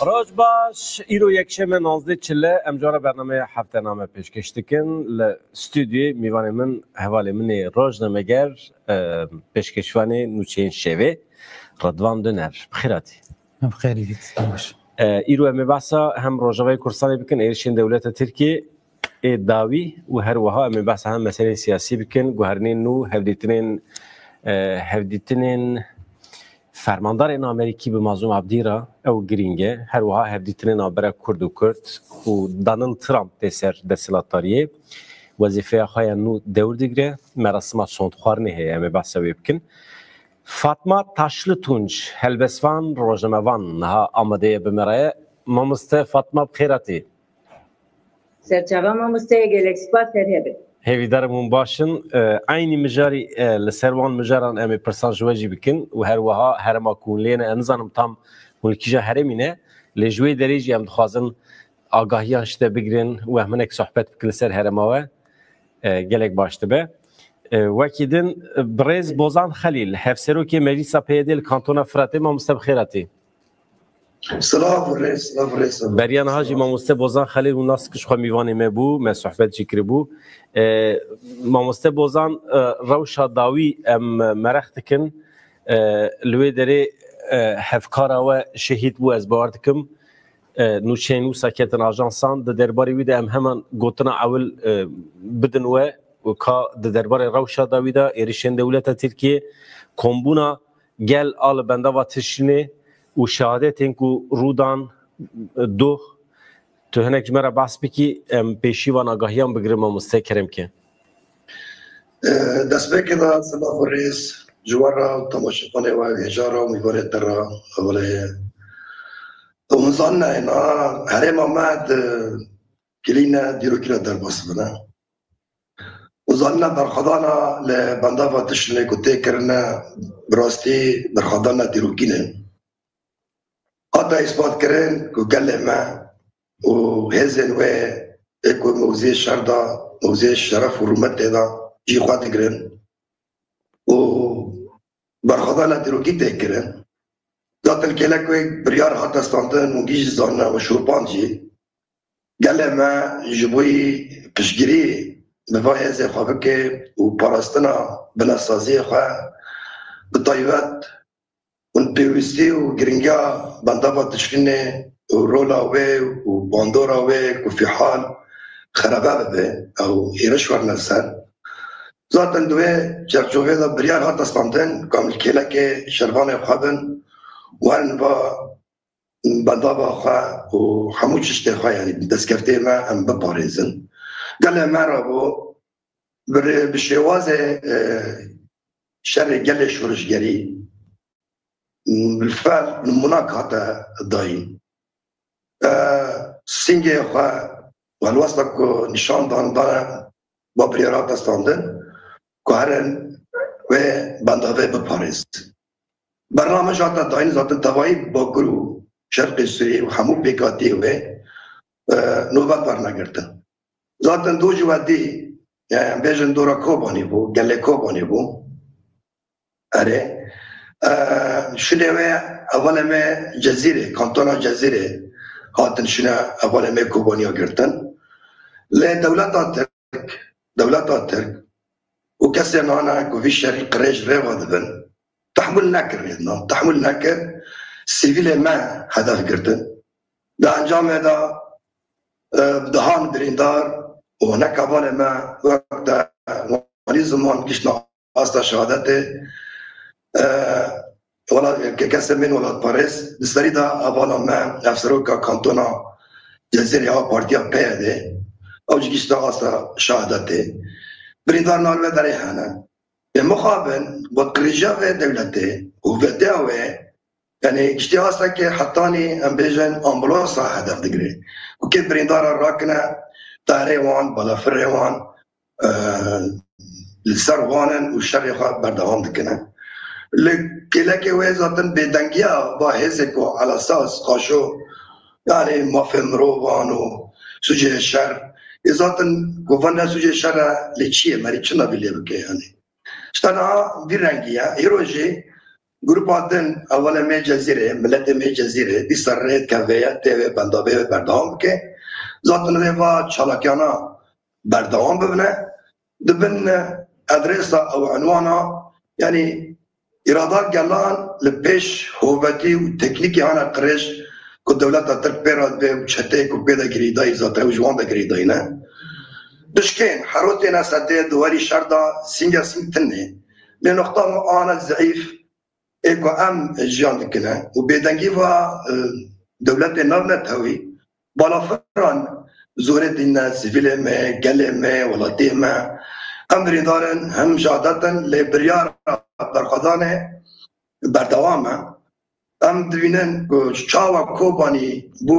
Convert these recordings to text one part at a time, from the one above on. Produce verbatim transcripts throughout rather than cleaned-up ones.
Roj baş, îro yekşeme nozdeh çile, em cara bernameya heftename pêşkêş dikin. Li stûdyoyê mîvanê min, hevalê min ê rojnameger, e, pêşkêşvanê nûçeyên şevê, Ridvan Duner. Bi xêr hatî. Bi xêr dît, baş. E, îro em ê behsa hem Rojavayê Kurdistanê bikin, êrişên dewleta Tirkiyê ê dawî û her wiha em ê behsa hem meseleyên siyasî bikin, guherînên nû, hevdîtinên, e, hevdîtinên fermandarên Amerîkî bi Mazlûm Abdî re, ew girîng e. Her wiha hevdîtinên navbera Kurd û Kurd û Donald Trump tê ser desthilatdariyê wezîfeya xwe ya nû dewr digire. Merasima sondxwarinê heye, em ê behsa wê bikin. Fatma Taşlı Tunç, helbestvan, rojnamevan niha amade ye bi me re ye. Mamoste Fatma, bi xêr hatî. Serçava mamosteyê, gelek spas, her hebe. Hêvîdar im hûn baş in. E, eynî mijarî, e, li ser wan mijaran em ê pirsan ji we jî bikin û her wiha herêma ku hûn lê ne, ez nizanim tam hûn li kîja herêmî ne, lê ji wê derê jî em dixwazin agahiyan ji te bigirin û em hinek sohbet bikin li ser herêma we. E, gelek baş dibe. E, wekî din, e, birêz Bozan Xelîl, hevserokê Meclîsa P Y D li Kantona Firatê, mamoste, bi xêr hatî. Silav û rêz, silav û rêz. Beriya niha jî mamoste Bozan Xelîl û nas kiş xwe mîvanê me bû, me sohbet jî kiribû. E, mamoste Bozan, e, rewşa dawî em mereq dikin. E, li wê derê, e, hevkara we şehîd bû, ez bawer dikim. E, nûçeyên wisa ketin ajansan, di derbarê wî de em heman gotina ewil, e, bidin we û ka di derbarê rewşa dawî de êrişên dewleta Tirkiyê, kombûna gel a li bendava Tişrînê û şehadetên ku rû dan, doh, tu hinek ji me re behs bikî, em pêşî van agahiyan bigirin, mamoste, kerem ke. Destpêkê de silav û rêz ji we re û temaşevanê we hêja re û mîvanê te re, hevalê. Hûn zanine, êna herêma me di kilîne dîrokî re derbas bine. Û zanine berxwedana li bendava Tişrînê ku tê kirine, bi rastî berxwedana dîrokî ne. Hate îspat kirin ku gelê me û hêzên wê ê ku mewziyê şer de, mewziyê şeref û rûmetê de cî xwe digirin û berxwedana dîrokî tê kirin. Zaten kêlek wê biryar hate standin û gî jî zanine û şopand jî. Gelê me ji bo yî piştgirî bi va hêzê xwe bike û parastina binesaziyê xwe bi taybet hûn pêwîstî û giringiya bendava Tişrînê û rola wê û bandora wê ku fîhal xerebe bibe, ew êriş werine ser. Zaten di wê çerçovê de biryar hate standin ku em li kêlekê şervanê xwe bin, werin va bendava xwe û hemû tiştê xwe, yanî destkeftê me em biparêzin. Gelê me re bû, bi, bi şêwazê, e, şerê gelê şorişgerî, bilfel nimûnak hate dayîn. E, sîngê xwe helwesta ku nîşan dan dane ba biryara destandin ku herin wê bendavê biparêz. Bername jî hate dayîn, zaten tevayî Bakur û Şerqê Sûriyê û hemû pêkhatiyê wê, e, nobet wernegirtin. Zaten do jî we dî, yani em bêjin dora Kobanî bû, gelê Kobanî bû. Erê. E, şûnê wê hevalê me Cezîrê, kantona Cezîrê hatin şûne hevalê me Kobaniya girtin. Lê dewleta Tirk, dewleta Tirk û kesên wana ku vî şerî qirêj rêva dibin, tehmûl nekir, rêdna, tehmûl nekir, sivîlê me hedef girtin. Di encamê de, e, bi dehan birîndar û hinek hevalê me wek te wanî ziman giştine asta şehadetê, e, wela-, ke-, kesê min welatparêz, di serî de hevala me, hevseroka kantona Cezîrê a partiya P Y D, ew jî giştine asta şehadetê. Birîndar nal ve derê hene. Ê mixabin, bi qirêja vê dewletê û vediya wê, yani giştî asta ke hetanî em bêjin ambulansa hedef digire. Ku kê birîndara rakine, tarê wan, balafirê wan, e, li ser wan in û şerê xwe berdewam dikine. Li kêlekê wê zaten bêdengiya ba hêzê ku elasas, qaşo, yani mafê mirovan û sûcê şer, ê zaten ku vane sûcê şer e, lê çi ye, merî çi navî lê bike yani. Ji te niha vî rengî ye. Îro jî Grupa din, hevalê me Cezîrê, miletê me Cezîrê, dîsa rê dikeve ya tê wê bendavê wê berdewam bike. Zaten vê va çalakiyana berdewam bibine. Dibin adresa ew enwana, yanî îrada gelan li pêş hovetî û teknîkê hane qirêj ku dewleta Tirk pê re dibe û çeteyê ku pê de girêdayî zaten ew ji wan de girêdayî ne. Dişkên, herotê ne sedê di werî şer de sînge sîng tinê. Lê noqta me ana zeîf ê ku em jiyan dikine û bêdengî va, e, dewletê navnetewî, balafiran zorê dîne sivîlê me, gelê me, welatê me. Em birîndar in, him ji adet in, lê biryara berxwedanê berdewam e. Em dibînin ku çawa Kobanî bû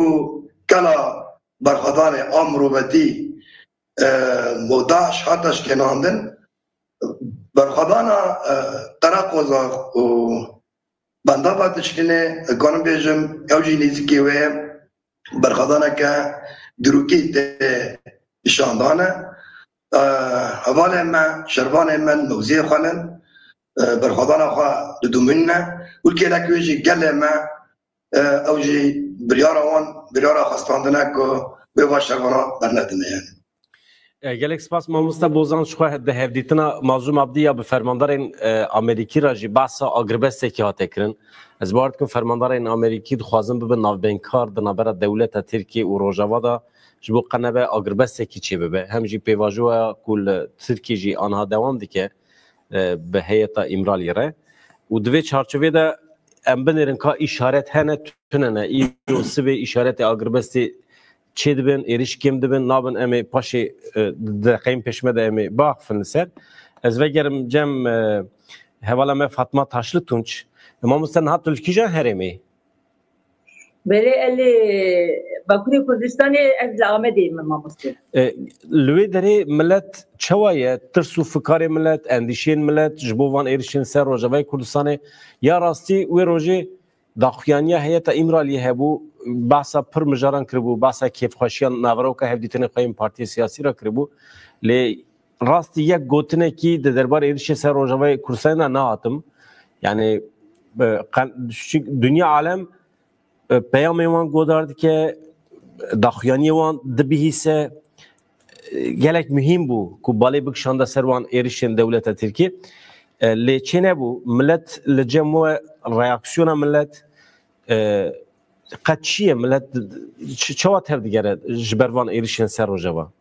kela berxwedanê a mirovetî, e, bo DAIŞ hate şkênandin, berxwedana, e, qereqoza û bendava Tişkînê, dikarim bêjim, ew jî nêzîkî wê ye, berxwedaneke dîrokî tê nîşan dane. E, hevalê me, şervanê me noziyê xwe nin, e, berxwedana xwe didomînine. Û kêlek wê jî gelê me, e, ew jî biryara wan, biryara xwe standine ku wê va şervana bernedine yani. E, gelek spas mamoste Bozan, ji xwe di hevdîtina Mazlûm Abdî ya bi fermandarên, e, Amerîkî re jî behsa agirbestekî hate kirin. Ez bawer dikim fermandarên Amerîkî dixwazin bibin navbeynkar di navbera dewleta Tirkiyê û Rojava de ji bo qe nebe agirbestekî çêbibe. Hem jî pêvajoya ku li Tirkiyê jî aniha dewam dike, e, bi heyeta Îmraliyê re. Û di vê çarçovê de em binêrin ka îşaret hene, tune ne. Îro sibê îşaretê agirbestê çêdibin, êrîş kêm dibin, nabin em ê paşê, e, di deqeyên pêş me de em ê biaxifin li ser. Ez vegerim cem, e, hevala me Fatma Taşlı Tunç. Mamoste niha tu li kîjan herêmê? Belê, ez li Bakurê Kurdistanê, ez li Amedê me, mamoste. E, li wê derê millet çawa ye? Tirs û fikarê millet, endîşeyên millet ji bo van êrişên ser Rojavayê Kurdistanê, ya rastî wê rojê daxuyaniya heyeta Îmraliyê hebû, behsa pir mijaran kiribû, behsa kêfxweşiya naveroka hevdîtinê xwe yên partiyê siyasî re kiribû. Lê rastî yek gotinekî di derbarê êrişê ser Rojavayê Kurdistanê de nehatim. Yani, e, qen-, çünkü dinya alem, e, peyamê wan godar dike, daxuyaniyê wan dibihîse, e, gelek muhîm bû ku balê bikişanda ser wan êrişên dewleta Tirkî. E, lê çê nebû, millet li cem we, reaksiyona millet, e, qet çi ye? Millet ç-, çawa tevdigere ji ber van êrişên ser Rojava?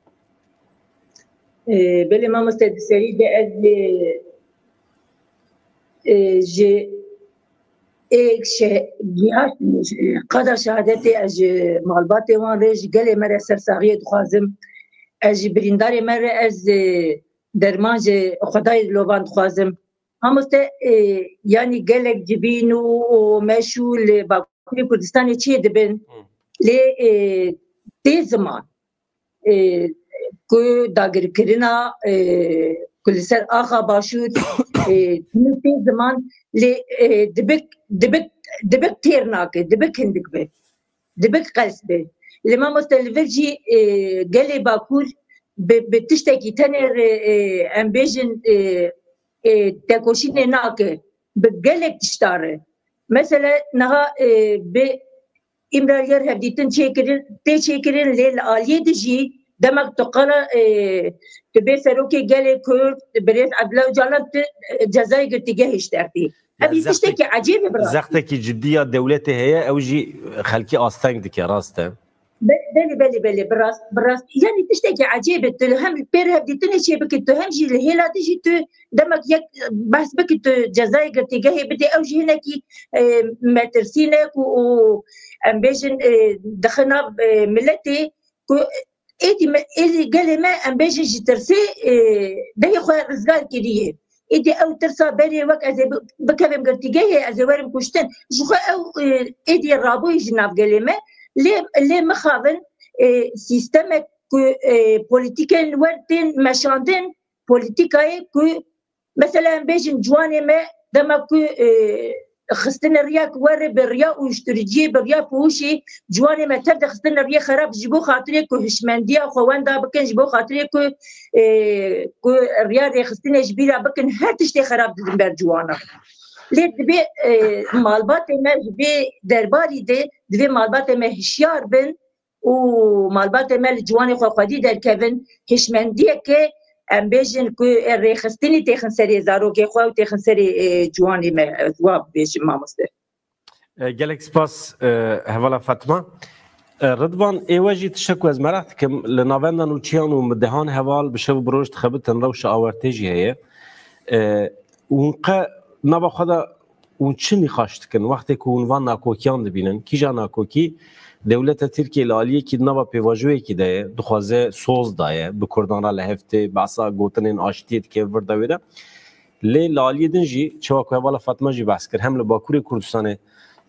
E, belê mamoste, di serî de ez, e, e, ji ê şe-, giha, e, qada şehadetê ez ji malbatê wan re, ji gelê me re sersaxiyê dixwazim. Ez ji birîndarê me re ez, e, derman ji Xwedayê lovan dixwazim. Mamoste, e, yanî gelek civîn û, û meş û li Bakurê Kurdistanê çê dibin. Hı. Lê, e, tê ziman, e, ku dagirkirina, e, ku li ser axa Başûr, e, tê ziman, lê, e, dibik, dibik, dibik têr nake, dibik hindik be, dibik qels be. Lê mamoste, li vir jî, e, gelê Bakur bi, bi tiştekî tenê re, e, em bêjin, e, e, tekoşînê nake, bi gelek tişta re. Mesela niha, e, bi Îmraliyê re hevdîtin çêkirin, tê çêkirin, lê li aliyê din jî demek tu qala, e, tu bê serokê gelê Kurd, birêz Abdullah Ocalan, tu, e, cezayê girtîgehê ji te re tê. Evî tiştekî ecêb e, bi rastî. Zextekî cidî ya dewletê heye, ew jî xelkî asteng dike, rast e. Be-, belê, belê, belê, bi rast, bi rast. Yanî tiştekî ecêb e, tu hem pê re hevdîtinê çê bikî, tu hem jî li hêla din jî tu demek yek behs bikî, tu cezayê girtîgehê bidê, ew jî hinekî, e, metirsî ne ku û em bêjin, e, dixina, e, miletê ku êdî me, êdî gelê me, em bêjin, ji tirsê, e, dehê xwe rizgar kiriye. Êdî ew tirsa berê wek ez ê bi-, bikevim girtîgehê, ez ê werim kuştin. Ji xwe ew, e, êdî rabûyî ji nav gelê me. Lê, lê mixabin, e, sîstemek ku, e, polîtîkên wer tên meşandin, polîtîkayê ku, mesela, em bêjin ciwanê me dema ku, e, xistine riya ku were bi riya uyuşturuciyê, bi riya fuhuşê ciwanê me tev de xistine riyê xerab ji bo xatirê ku hişmendiya xwe wenda bikin, ji bo xatirê ku, e, ku riya rêxistinê ji bîra bikin, her tiştê xerab didin ber ciwana. Lê divê e, malbatê me ji vê derbarî de divê malbatê me hişyar bin û malbatê me li ciwanê xwe xwedî derkevin. Hişmendiyeke em bêjin ku e, rêxistinî têxin serê zarokê xwe û têxin serê e, ciwanê me. Ez wa bibêjim mamoste. E, gelek spas e, hevala Fatma. E, Ridvan, ê we jî tiştek ku ez meraq dikim, li navenda nûçiyan û dehan heval bi şev û bi roj dixebitin, rewşa awarte jî heye. E, hûn qe nava xwe de hûn çi nîqaş dikin? Wextê ku hûn van nakokiyan dibînin, kîja nakokî dewleta Tirkiyê li aliyekî di nava pêvajoyekî de ye, dixwaze soz daye, bi Kurdan re li hev tê, behsa gotinên aştiyê dike vir de wê de. Lê li aliyê din jî, çawa ku hevala Fatma jî behs kir, hem li Bakurê Kurdistanê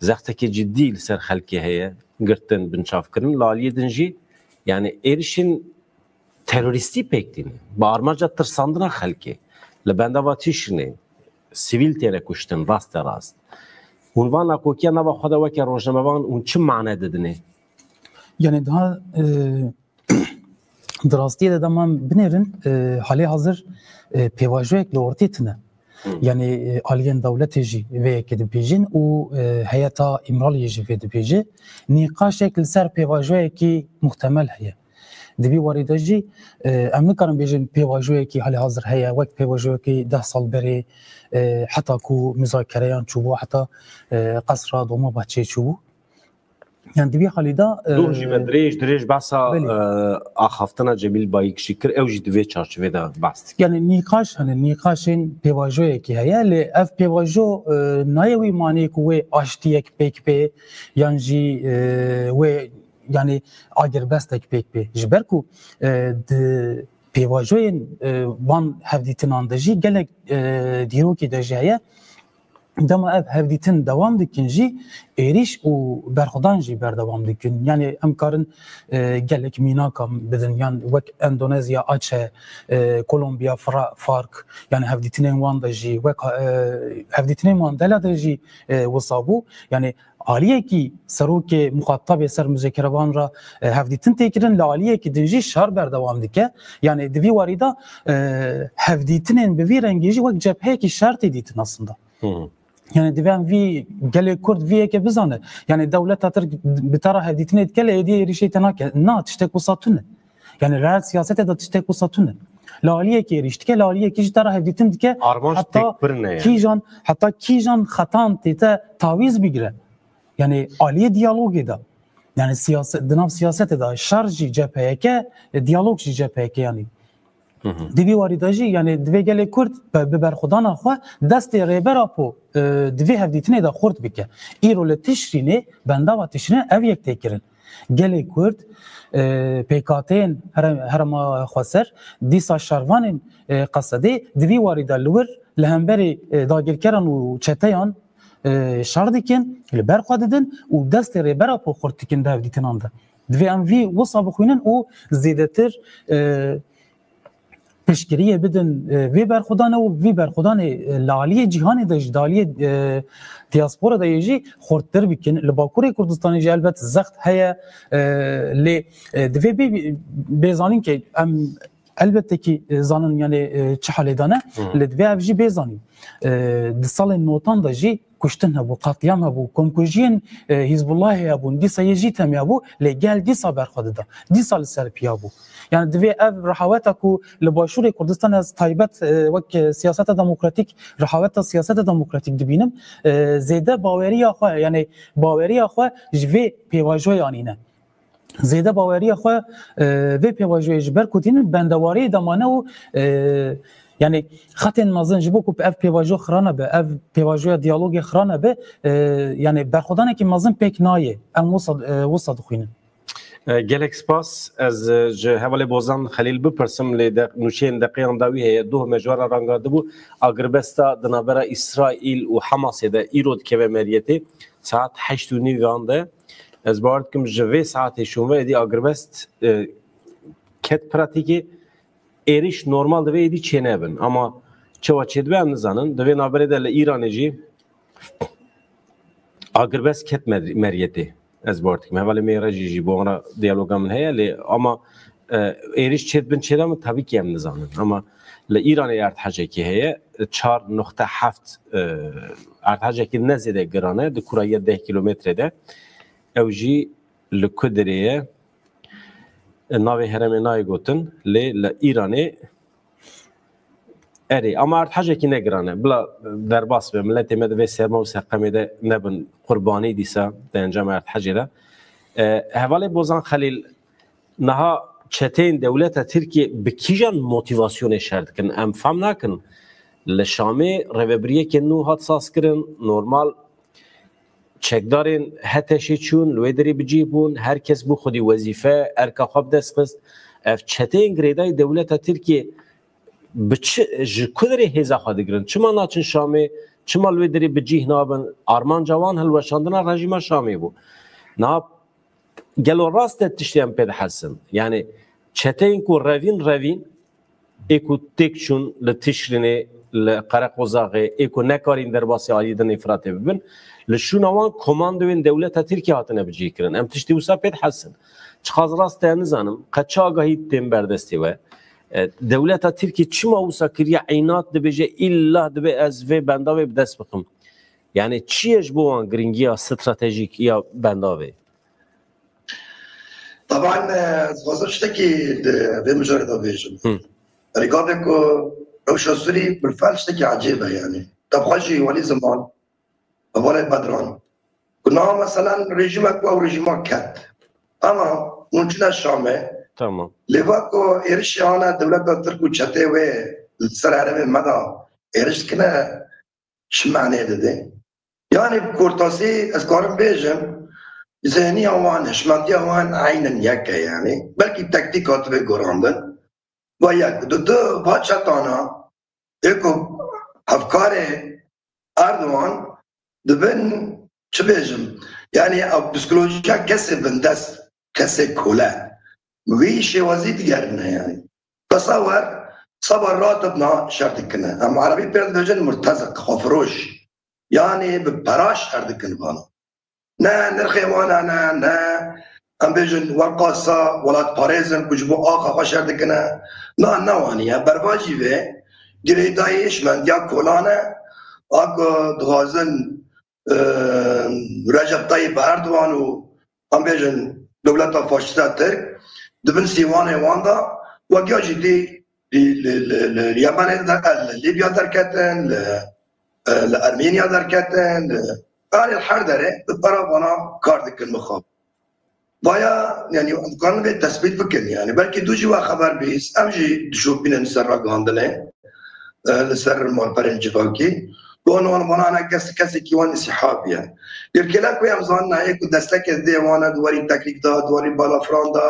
zextekê cidî li ser xelkê heye, girtin, binçavkirin. Li aliyê din jî, yani êrişên terorîstî pêk tîne. Bi armanca tirsandina xelkê. Li bendava Tişrînê sivîl têne kuştin, raste rast. Hûn van nakokiya nava xwe de weke rojnamevan hûn çi mane didinê? Yani daha e, di rastiyê de dema binêrin e, halê hazir e, pêvajoyek li ortê tine. Yani e, aliyên dewletê jî vê yekê dibêjin û e, heyeta Îmraliyê jî vê dibêje. Nîqaşek li ser pêvajoyekî muhtemel heye. Di vî warî de jî e, em nikarin bêjin pêvajoyekî halê hazir heye, wek pêvajoyekî deh sal berê e, heta ku muzakereyan çûbû, heta e, qesra Dolmabahçeyê çûbû. Yani di vî halî de e, Duh jî me dirêj dirêj behsa Belê. e, axaftina Cemîl Bayik jî kir, ew jî di vê çarçivê de behs dike. Yani nîqaş, hani nîqaşên pêvajoyekî heye, lê ev pêvajo e, nayê wî manê ku wê aştiyek pêk bê, yan jî e, wê yani agirbestek pêk bê. Ji ber ku e, di pêvajoyên e, van hevdîtinan de jî gelek e, dîrokî de jî heye. Dema ev hevdîtin dewam dikin jî êrîş û berxwedan jî berdewam dikin. Yani em karin e, gelek mînakan bidin, yan wek Endonezya, Aceh, e, Kolombiya, Fra- FARC, yani hevdîtinên wan de jî, wek e, hevdîtinên Mandela de jî e, wisa bû. Yani aliyekî serokê muxatabê ser muzekerevan re e, hevdîtin tê kirin, li aliyekî din jî şer berdewam dike. Yani di vî warî de e, hevdîtinên bi vî rengî jî wek cepheyekî şer tê dîtin aslında. Hı hı. Yani divê em vî gelê Kurd vî yekê bizane. Yani dewleta Tirk bi te re hevdîtinê dike lê êdî êrîşê te nake. Na, tiştek wisa tune. Yani reel siyasete de tiştek wisa tune. Li aliyekî êrîş dike, li aliyekî ji te re hevdîtin dike. Armanc Heta têkbirine yani. Kîjan, heta kîjan xetan tê te tawiz bigire. Yani aliyê diyalogê de. Yani siyaset, di nav siyasete de şer jî cepheyeke, e, diyalog jî cepheyeke yani. Hı hı. Di vî warî de jî yani divê gelê Kurd be- bi berxwedana xwe destê Rêber Apo e, di vê hevdîtinê de xurt bike. Îro li Tişrînê, bendava Tişrînê ev yek tê kirin. Gelê Kurd e, pêkhateyên here- herêma xweser dîsa şervanên e, Qesedê di vî warî de li wir li hemberî e, dagirkeran û çeteyan e, şer dikin, li ber xwe didin û destê Rêber Apo xurt dikin di hevdîtinan de. Divê em vî wisa bixwînin û zêdetir e, piştgiriyê bidin e, vê berxwedanê û vî berxwedanê e, li aliyê cîhanê de jî, li aliyê e, diaspora de yê jî xurttir bikin. Li Bakurê Kurdistanê jî elbet zext heye e, lê e, divê bê, bê zanîn ke em elbette ki e, zanin yani e, çi halê de ne, Hı. lê divê ev jî bê zanîn. E, di salên notan de jî kuştin hebû, qetlîam hebû, komkujiyên e, Hîzbullahê hebûn, dîsa yê jî temê hebû, lê gel dîsa berxwe dida. Dîsa li ser piya bû. Yani divê ev rehaweta ku li Başûrê Kurdistan ez taybet e, wek e, siyaseta demokratîk, rehaweta siyaseta demokratîk dibînim, e, zêde baweriya xwe, yani baweriya xwe ji vê pêvajoyê anîne. Zêde baweriya xwe e, vê pêvajoyê ji ber ku tînin bendewariyê de mane û e, yani xetên mezin ji bo ku ev pêvajo xira nebe, ev pêvajoya diyalogê xira nebe, e, yani berxwedanekî mezin pêk nayê. Em wisa, e, wisa dixwînin. E, Gelek spas. Ez e, ji hevalê Bozan Xelîl bipirsim, lê de, nûçeyên deqeyan dawî heye. Doh me ji we re rangirdibû. Agirbesta di navbera Îsraîl û Hamasê de îro dikeve meriyetê. Saet heşt û nîv an de. Ez bawer dikim ji vê saetê şûn ve êdî agirbest e, ket pratîkê, êrîş normal divê êdî çênebin. Ama çawa çêdibe em nizanin. Di vê navberê de li Îranê jî agirbest ket mer- meriyetê. Ez bawer dikim. Hevalê me re jî, jî bo wan re diyaloga min heye, lê ama E, êrîş çêdibin çêdabin, tabii ki em nizanin. Ama li Îranê erdhejekî heye, çar nokte heft, e, erdhejekî ne zêde giran e, di kurayiya deh kilometre de. Ew jî li Kudirê ye. E, navê herêmê nayê gotin, lê li Îranê erê. Ama erdhejekî ne giran e. Bila derbas be, miletê me di vê serma û serqemê de nebin qurbanî dîsa di encama erdhejê de. E, hevalê Bozan Xelîl, niha çeteyên dewleta Tirkiyê bi kîjan motivasyonê şer dikin? Em fam nakin. Li Şamê rêvebiriyekê nû hat sazkirin, normal çekdarên H T Şê çûn, li wê derê bi cih bûn, her kes bû xwedî wezîfe, erka xwe bi dest xist. Ev çeteyên girêdayî dewleta Tirkiyê bi çi, ji ku derê hêza xwe digirin? Çima naçin Şamê? Çima li wê derê bi cih nabin? Armanca wan hilweşandina rejîma Şamê bû. Niha gelo rast e tiştê em pê dihesin? Yani çeteyên ku revîn revîn, ê ku têk çûn li Tişrînê, li Qereqozaxê, ê ku nekarîn derbasî aliyê din Efratê bibin, li şûna wan komandoyên dewleta Tirkiyê hatine bicihkirin. Em tiştê wisa pê dihesin. Çiqas rast e nizanim, qet çi agahî tên ber destê we? E, dewleta Tirkiyê çima wisa kiriye, înat dibêje, îlla dibe ez vê bendavê bi dest bixim? Yani çi ye ji bo wan giringiya stratejîk ya bendavê? Taban, e, ez dixwazim tiştekî di vê mijarê de bêjim. Hı. Rêgavê ku rewşa Sûrî bilfel tiştekî ecêb e, yani. Te bi xwe jî welî ziman, hevalê Bedran. Ku niha meselen rejîmek ku ew rejîma ket. Ama hûn çûne Şamê. Tamam. Lê va ku êrişê hane dewleta Tirk û çetê wê li ser herêmê me de êriş dikine, çi manê dide? Yani bi kurtasî ez karim bêjim, zihniya wan, hişmetiya wan eynin yek e yani. Belkî tektîk hatibe gorandin. Va yek. Di du va çetana, ê ku hevkarê Erdogan dibin, çi bêjim? Yani ev psikolojiya kesê bindest, kesê kole. Wî şêwazî digerine yani. Tesawer, seba ratibna şer dikine. Em erebî pê dibêjin murtezik, xwefiroş. Yani bi pera şer dikin vana. Ne nirxê wan hene, ne em bêjin werqasa welatparêz in ku ji bo axa xwe şer dikine. Na ne wanî ye. Bervajî vê girêdayî hişmendiya kolan e. A ku dixwazin, e, Recep Tayyip Erdogan û em bêjin dewleta faşîsta Tirk di bin sîwanê wan de, wek ya jî dî li, li, li, li Yemenê de, li Lîbya derketin, li, e, li Ermêniya derketin, li, yani her derê bi pera vana kar dikin bi xwe. Vaya, yani, em dikarin vê tespît bikin, yani, belkî tu jî we xeber bihîst, em jî dişopînin ser ragihandinê, e, li ser malperên civakî. Wan, wan, wana ne kes, kesekî wan îsîhabî ye. Yekêlek wê em zanine, ê ku destekê dê wan e, di warî teknîk de, di warî balafran de,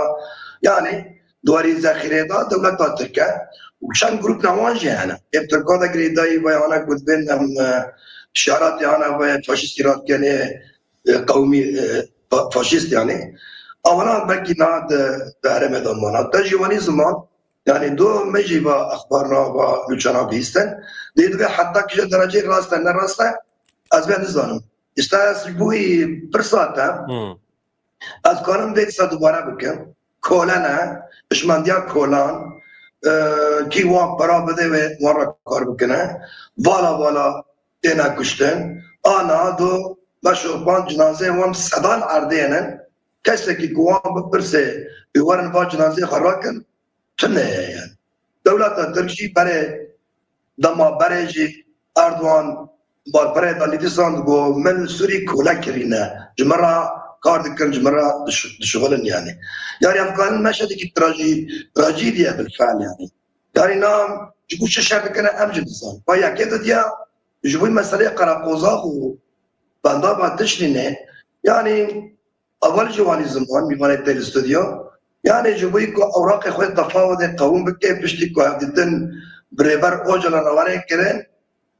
yani, di warî zexîrê de dewleta Tirk e û çend grûpna wan jî hene. Ê Tirka de girêdayî vê hane ku dibên em, e, şiaratê hane vê faşîstî radikene, e, qewmî, e, fa-, faşîst yani. Awana belkî na di, di herêmê de mana. Te jî wanî ziman, yani do me jî va exbarna, va nûçana bihîstin. Dê dibe heta kîje dereceyê rast e, ne rast e, ez vê nizanim. Îşte ez ji bo wî pirsa te, Hmm. Ez karim vê dîsa dubare bikim. Kole ne, hişmendiya kolan, e, kî wan para bide wê wan re kar bikine. Vala vala têne kuştin. A niha do beşo van cinazeyên wan bi sedan erdê ne. Kesekî ku wan bipirse, ê werin va cinazeyê xwe rakin, tune ye yani. Dewleta Tirk jî berê dema berê jî Erdogan malperê de lîtisan digo, min li Sûrî kole kirîne. Ji min re kar dikin, ji min re diş-, dişuxulin yani. Yani em karin meşedekî trajî-, trajîdî ye bilfel yani. Yani na ji bo çi şer dikine em jî dizan. Va yekê didiya ji bo meseleyê Qereqozax û bendava Tişrînê. Yani Ewel jî wanî ziman, mîvanê te li stûdyo. Yani ji bo ku ewraqê xwe tefawedê qewim bike, piştî ku hevdîtin bi Rêber Ocalan re were kirin,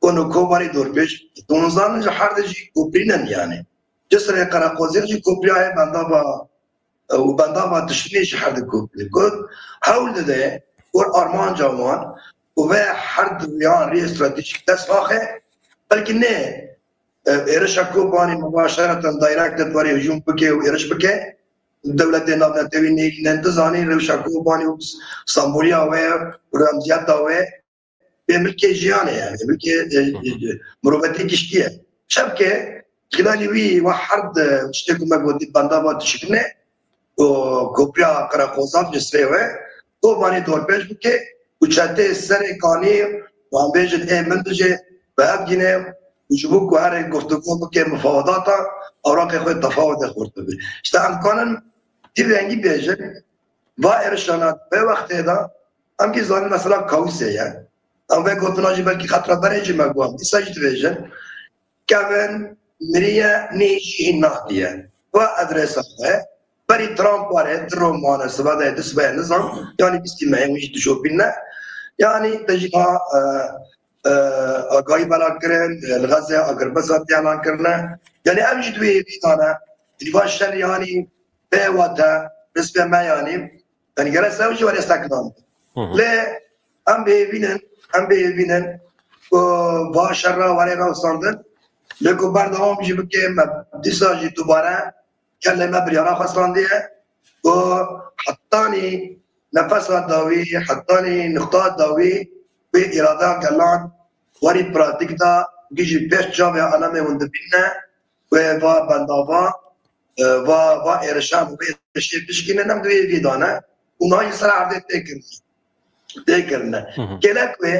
ku no Kobanî dorpêç, tu nizanin ji her de jî koprî ne yani. Cisrê Qereqozê jî kopriya ye bendava, û bendava Tişrînê jî her de koprî. Ku hewl dide, ku armanca wan, û ve her du yan rê stratejîk dest naxe, belkî ne e, êrişa Kobanî mubaşereten direct di warê hicûm bike û êriş bike. dewletê navnetewî nêlînin, tu zanî rewşa Kobanî û semboliya wê û remziyeta wê bê milkê jiyanê ye, milkê, e, e, mirovetî giştî ye. Çepke, xîlalî wî we herd, e, tiştê ku me gotî benda ve dişikine û kopiya Qereqozan ji sirê we Kobanî dorpêç bike û çetê serê kanî û em bêjin ê min dijê bi hev gîne û ji bo ku herê guftûgo bike mufawedata, awraqê xwe tefawedê xurt bibe. İşte em kanin ti rengî bêjin, va êrişana vê wextê de, em kî zanin mesela kawusê ye. Em vê gotina jî belkî xetra berê jî me guhan. Dîsa jî dibêjin, Kevin miriye, nê jî hîn nahtiye. Va adresa xwe, berî Trump were, di romane, sibe de, di sibe nizam, yanî bîstî mehê wî jî dişopîne. Yanî te jî ha, e, e, agahî bela kirin, e, li Xezê agirbesa tê elan kirine. Yanî ev jî di wê hêvî de ne. Dîva şer yanî bê wate, rizqê me yanî. Yanî gere sew jî were seknan. Lê em bêhêvînin, em bêhêvînin ku va şerra were rawestandin. Lê ku berdewam jî bike me dîsa jî dubare gelê me biryara xwe standiye ku hetanî nefesa dawî, hetanî nuqta dawî wê îrada gelan werî pratîk de gijî pêş çavê alemê hûn dibîne. Wê va bendava, e, va, va êrişan û vê êrişê bişkînin em di wê vî dane û niha jî ser erdê tê kirine. Tê kirine. Gelek wê,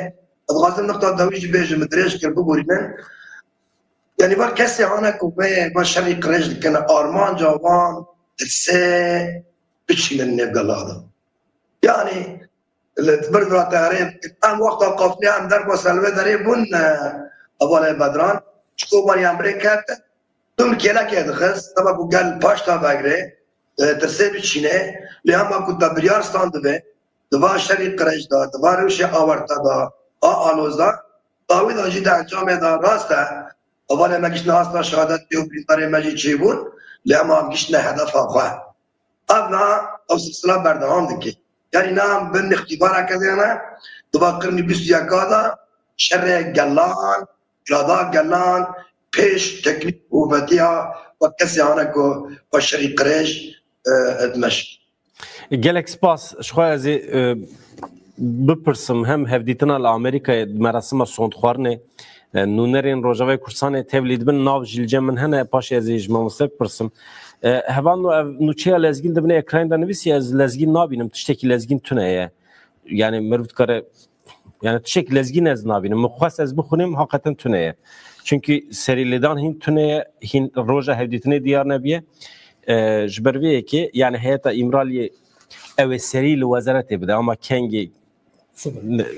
ez dixwazim nixta dawî jî bêjim, min dirêj kir, bibûrînin. Yanî va kesê hane ku vê, va şerî qirêj dikine, armanca wan tirsê biçînin nêv gela de. Yanî li vir vira te herê em wexta qaflê em derba selvê derê bûn, e, hevalê Bedran, ji Kobanî em rê ketin, tu min kêlekê dixist, dema ku gel paş da vegirê, e, tirsê biçîne, lê hema ku te biryar standibê, di va şerî qirêj da, di va rewşê awarte da, a aloz da, dawî da jî di encamê da rast e, hevalê me giştine asta şehadetê û birîndarê me jî çêbûn, lê hema em giştine hedefa xwe. Ev niha ew silsila berdewam dike. Yanî niha em bin îxtîbareke de ne, di va qirnî bîst û yeka de şerê gelan, îrada gelan, pêş teknîk û vetiya we kesê hane ku we şerî qirêj, e, dimeşin. Gelek spas. Ji xwe ez ê, e, bipirsim, hem hevdîtina li Amerîkayê merasima sondxwarinê, e, nûnerên Rojavayê Kurdistanê tevlî dibin, nav jî li cem min hene, paşê ez ê ji mamoste bipirsim. E, hevalno, ev nûçeya lezgîn di binê ekranê de nivîsî, ez lezgîn nabînim, tiştekî lezgîn tune ye. Yani meriv dikare, yani tiştek lezgîn ez nabînim. Min xwest ez bixwînim, hakikaten tune ye. Çünkü serî lêdan hîn tune ye, hîn roja hevdîtinê diyar nebiye. E, ji ber vê yekê, yani heyeta Îmraliyê ew ê serî li wezeretê bide, ama kengê,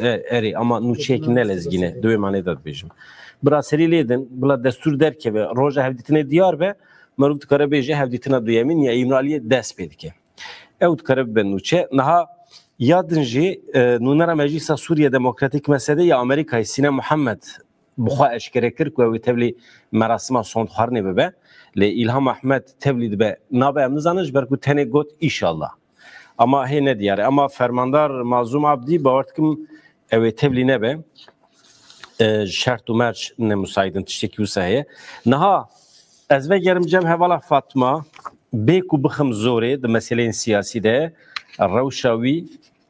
e, erê, ama nûçeyekî ne lezgîn e, di wê manê de dibêjim. Bila serî lê din, bila destûr derkeve, roja hevdîtinê diyar be, meriv dikare bêje hevdîtina duyemîn ya Îmraliyê dest pê dike. Ew dikare bibe nûçe. Niha ya din jî, e, nûnera Meclîsa Sûriye Demokratîk, M S D, ya Amerîkayê Sîne Muhammed bi xwe eşkere kir ku ew ê tevlî merasima sondxwarinê bibe. Lê Îlham Ahmed tevlî dibe nabe, em nizanin, ji ber ku tenê got, "Îşallah." Ama hê ne diyar e. Ama Fermandar Mazlûm Abdî, bawer dikim ew ê tevlî nebe. E, şert û merc ne musaîd in, tiştekî wisa heye. Niha ez vegerim cem hevala Fatma, bê ku bixim zorê di meseleyên siyasî de, rewşa wî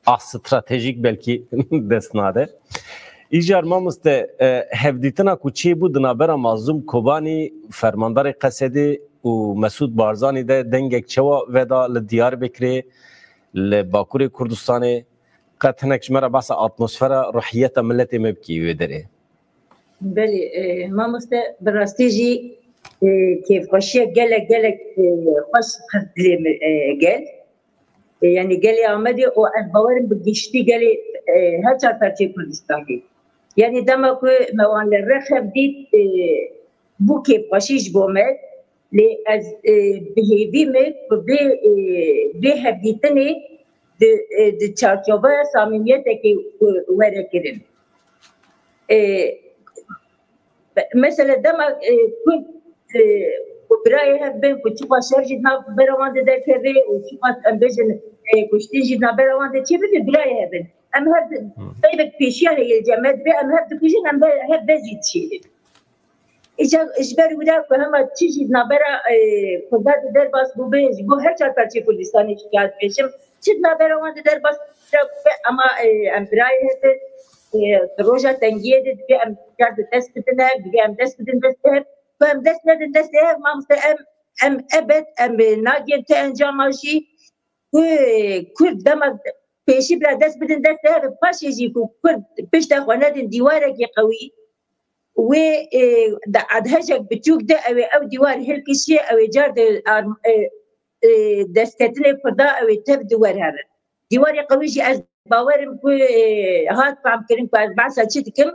a stratejîk belkî dest nade. Îcar mamoste, e, hevdîtina ku çêbû di navbera Mazlûm Kobanî, fermandarê Qesedê û Mesûd Barzanî de dengek çawa veda li Diyarbekirê, li Bakurê Kurdistanê, qet hinek ji me re behsa atmosfera, ruhiyeta miletê me bikî wê derê? Belê, e, mamoste, bi rastî jî, e, kêfxweşiya gelek, gelek, e, xweş xist dilê min, e, gel. E, yanî gelê Amedê û ez bawerim bi giştî gelê, e, her çar perçeyê Kurdistanê. Yanî dema ku me wan li rex hev dît, e, bû kêfxweşî ji bo me. Lê ez, e, bi hêvî me ku vê, e, vê hevdîtinê di, e, di çarçoveya samîmiyetekê, e, were kirin. E, mesela dema, e, ku, e, ku birayê hev bin, ku çiqa şer jî di navbera wan de derkeve û çiqa em bêjin, e, kuştin jî di navbera wan de çêbibe, birayê hev in. Em hev peyvek pêşiya heye li cem me, divê em hev dikujin, em be-, hev be jî dişînin. Îca ji ber wira ku hema çi jî di navbera, e, Kurda di derbas bûbe, ji bo her çar parçeyê Kurdistanê jî ya dibêjim, çi di navbera wan di derbas bûbe, ema, e, em birayê hev in, e, di roja tengiyê de divê em car di dest bidin hev, divê em dest bidin destê hev, ku em dest nedin destê hev, mamoste, em, em ebed, em, e, nagên ti encama jî, ku Kurd dema pêşî bila dest bidin destê hev, paşê jî ku Kurd pişta xwe nedin dîwarekî qewî, wê, e, di adhejek biçûk de ew ê ew dîwar hilkişî, ew ê car di arm-, e, e, destketinê Kurda ew ê tev di wer herin. Dîwarê qewî jî ez bawerim ku, e, hat fehmkirin ku ez behsa çi dikim,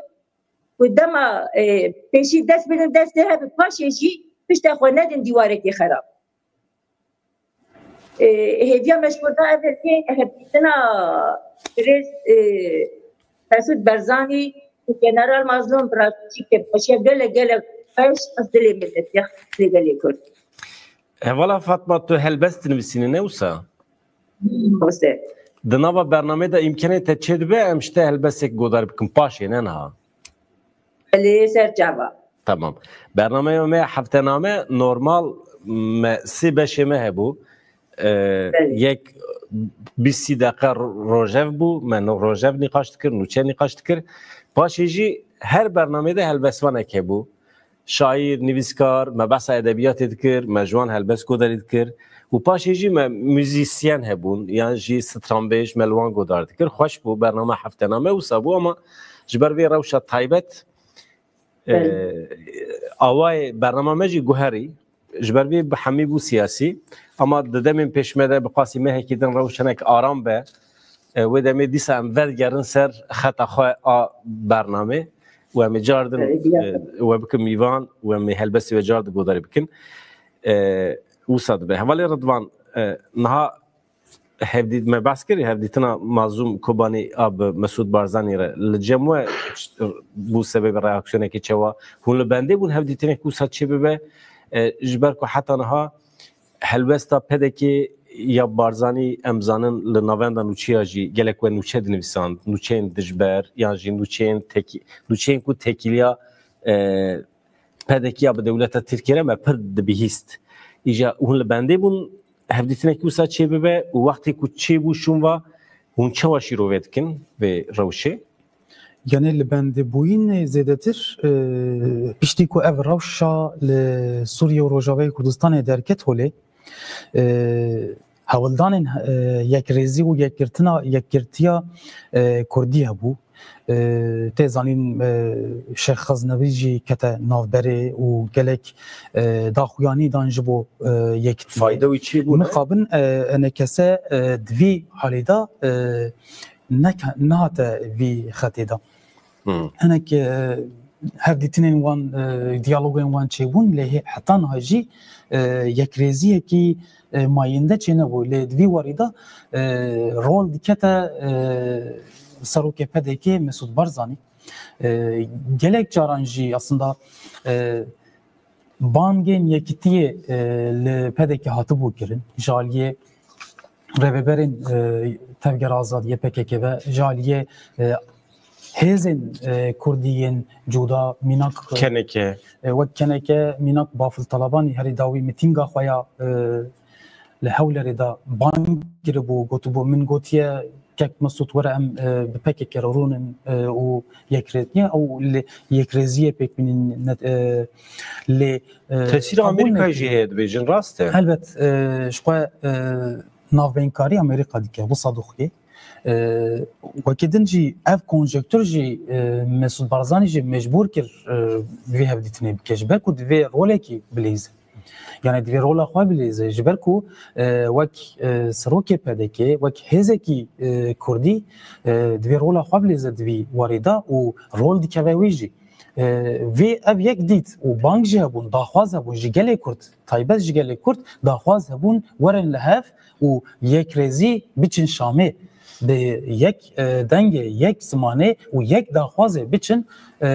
ku dema, e, pêşî dest bidin destê hev, paşê jî pişta xwe nedin dîwarekî xerab. E, hêviya me ji Kurda ev e, hevdîtina birêz, e, Mesûd Barzanî û General Mazlûm, bi rastî ke paşiya gelek, gelek xweş, ez dilê milletê, dilê gelê Kurd. Hevala Fatma, tu helbest dinivîsînî, ne wisa? Wisa. Di nava bernameyê de îmkenê te çêdibe, em ji te helbestek guhdar bikin paşê, ne niha? Belê, ser çava. Tamam. Bernameya me heftename normal me sê beşê me hebû. Ee, Belê. Yek bîst sî deqe ro-, rojev bû, me no-, rojev nîqaş dikir, nûçe nîqaş dikir. Paşê jî her bernameyê de helbestvanek hebû. Şaîr, nivîskar, me behsa edebiyatê dikir, me ji wan helbest godarî dikir. Û paşê jî me muzîsyen hebûn, yan jî stranbêj me li wan godar dikir. Xweş bû, bername heftename wisa bû, ama ji ber vê rewşa taybet, e, Belê. Awayê bernama me jî guherî. Ji ber vê bi hemî bû siyasî. Ama di demên pêş me de bi qasî mehekî din rewş hinek aram be. E, wê demê dîsa em vedigerin ser xeta xwe a bernamê û em ê cardin, Evet, e, we bikin mîvan û em ê helbestê we cardin godarî bikin. E, wisa dibe. Hevalê Ridvan, e, niha hevdît-, me behs kir, hevdîtina Mazlûm Kobanî a bi Mesûd Barzanî re li cem we bû sebebê reaksiyonekê çawa? Hûn li bendê bûn hevdîtinek wisa çê bibe? E, ji ber ku heta niha helwesta P D K'ê ya Barzanî, em zanin, li navenda nûçeya jî gelek we nûçe dinivîsand, nûçeyên dijber yan jî nûçeyên tekî-, nûçeyên ku tekîliya, e, P D K ya bi dewleta Tirkiyê re me pir dibihîst. Îja hûn li bendê bûn hevdîtinekî wisa çê bibe û wextê ku çê bû şûn va, hûn çawa şîrove dikin vê rewşê? Yanî li bendê bûyînê zêdetir, e, piştî ku ev rewşa li Sûriye û Rojavayê Kurdistanê derket holê, e, hewldanên, e, yekrêzî û yekgirtina, yekgirtiya, e, Kurdî hebû. E, tê zanîn, e, Şêx Xeznevî jî kete navberê û gelek, e, daxuyanî dan ji bo, e, yekitiyê. Fayda wî çi bû, ne? Mixabin, e, enekese, e, di vî halê de, e, neke-, nehate vî xetê de. Hmm. Hinek, e, hevdîtinên wan, e, diyalogên wan çêbûn, lê hê-, heta niha jî, e, yekrêziyekî, e, mayînde çênebû. Lê di vî warî de, e, rol dikete, e, serokê P D K'ê Mesûd Barzanî. E, gelek caran jî aslında, e, bangên yekitiyê, e, li P D K hatibû kirin. Ji aliyê rêveberên, e, Tevgera Azadiyê P K K ve, ji aliyê, e, hêzên, e, Kurdî yên cuda, mînak, e, K N K. E, wek K N K, mînak Bafil Talabanî herî dawî mitînga xwe ya, e, li Hewlêrê de bang kiribû, gotibû, min gotiye, kek Mesûd were em, e, bi P K K re rûnin, e, û yekrêziye, ew li yekrêziyê pêk bînin, ne, e, lê, e, Tesîra qebûl Amerîkayê jî nekiriye. Heye dibêjin, rast e? Helbet, e, ji xwe, e, navbeynkariya Amerîka dike, wisa dixuye. E, wekî din jî ev konjektûr jî, e, Mesûd Barzanî jî mecbûr kir, e, vê hevdîtinê bike, ji ber ku divê rolekî bileyze. Yani divê rola xwe bileyze, ji ber ku, e, wek, e, serokê P D K, wek hêzekî, e, Kurdî, e, divê rola xwe bileyze di vî warî de û rol dikeve wê jî. E, vê ev yek dît û bang jî hebûn, daxwaz hebûn ji gelê Kurd, taybet ji gelê Kurd daxwaz hebûn werin li hev û yekrêzî biçin Şamê. Bi yek, e, dengê, yek zimanê û yek daxwazê biçin, e,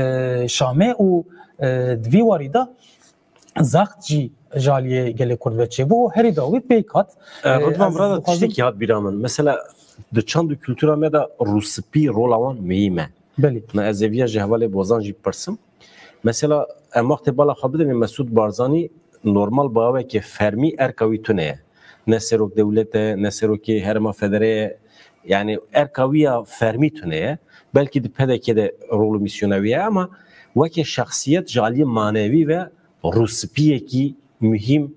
Şamê û, e, di vî warî de zext jî ji aliyê gelê Kurd ve çêbû û herî dawî pêk hat. E, Ridvan, ez birada, dixwazim tiştekî hat bîra min. Mesela di çand û kultura me de rûspî rola wan muhîm e. Belê. Me ez ê viya ji hevalê Bozan jî bipirsim. Mesela em wextê bala xwe bidinê Mesûd Barzanî normal bi awekê fermî erka wî tune ye. Ne serok dewlet e, ne serokê herêma federe ye. Yani erka wî ya fermî tune ye. Belkî di P D K de rol û mîsyona wî ye ama weke şexsiyet ji aliyê manevî ve rûspiyekî muhîm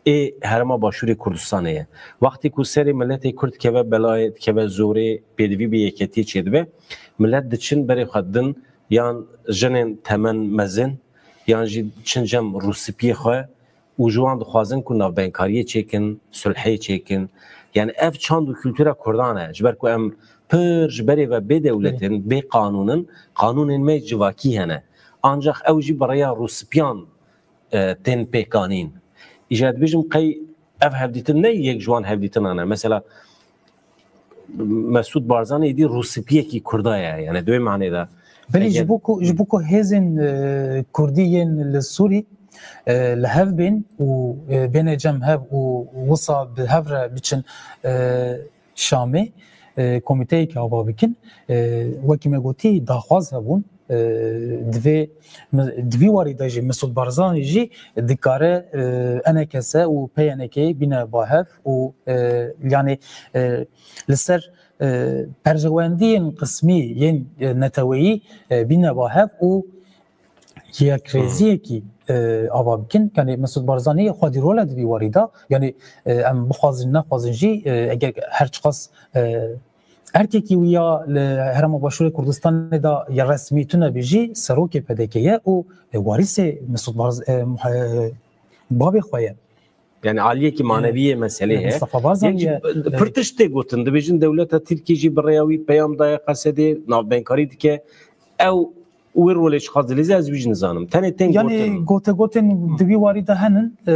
ê herêma Başûrê Kurdistanê ye. Wextê ku serê miletê Kurd dikeve belayê, dikeve zorê, pêdivî bi yeketiyê çêdibe, milet diçin berê xwe didin yan jinên temen mezin, yan jî diçin cem rûspiyê xwe û ji wan dixwazin ku navbeynekariyê çêkin, sulhê çêkin. Yani ev çand û kultura Kurdan e. Ji ber ku em pir ji berê ve bê dewlet in, bê qanûn in, qanûnên me civakî hene. Ancak ew jî bi rêya rûspiyan e, tên pêkanîn. Îja dibêjim qey ev hevdîtin ne yek ji wan hevdîtinan e. Mesela Mesûd Barzanî êdî rûspiyekî Kurda ye. Yani di wê manê de. Belê ji Eger- bo ku, ji bo ku hêzên, e, Kurdî yên li Sûrî, e, li hev bên û, e, bêne cem hev û wisa bi hev re biçin, e, Şamê, e, komîteyekê ava bikin. E, wekî me gotî, daxwaz hebûn. E, divê, di vî warî de jî Mesûd Barzanî jî dikare, e, E N K S û P Y N K bîne ba hev û, e, yanî, e, li ser, e, perjewendiyên qismî yên, e, neteweyî, e, bîne ba hev û yekrêziyekî, e, ava bikin. Yanî Mesûd Barzanî xwedî rol e di vî warî de. Yanî, e, em bixwazin nexwazin jî, e, eger her çiqas, e, erkekî wî ya li Herêma Başûrê Kurdistanê de ya resmî tune bî jî serokê P D K ye û, e, warîsê Mesûd Barz-, e, e, bavê xwe ye. Yani aliyekî manevî yê meselê heye. Mustafa Barzanî Yek jî ye. Pir tişt tê gotin. Dibêjin dewleta Tirkî jî bi rêya wî peyam daye Qesedê, navbeynekarî dike. Ew wê rolê çiqas dilîze ez wî jî nizanim. Tenê tên Yani gotin. gote gotên di vî warî de henin. E,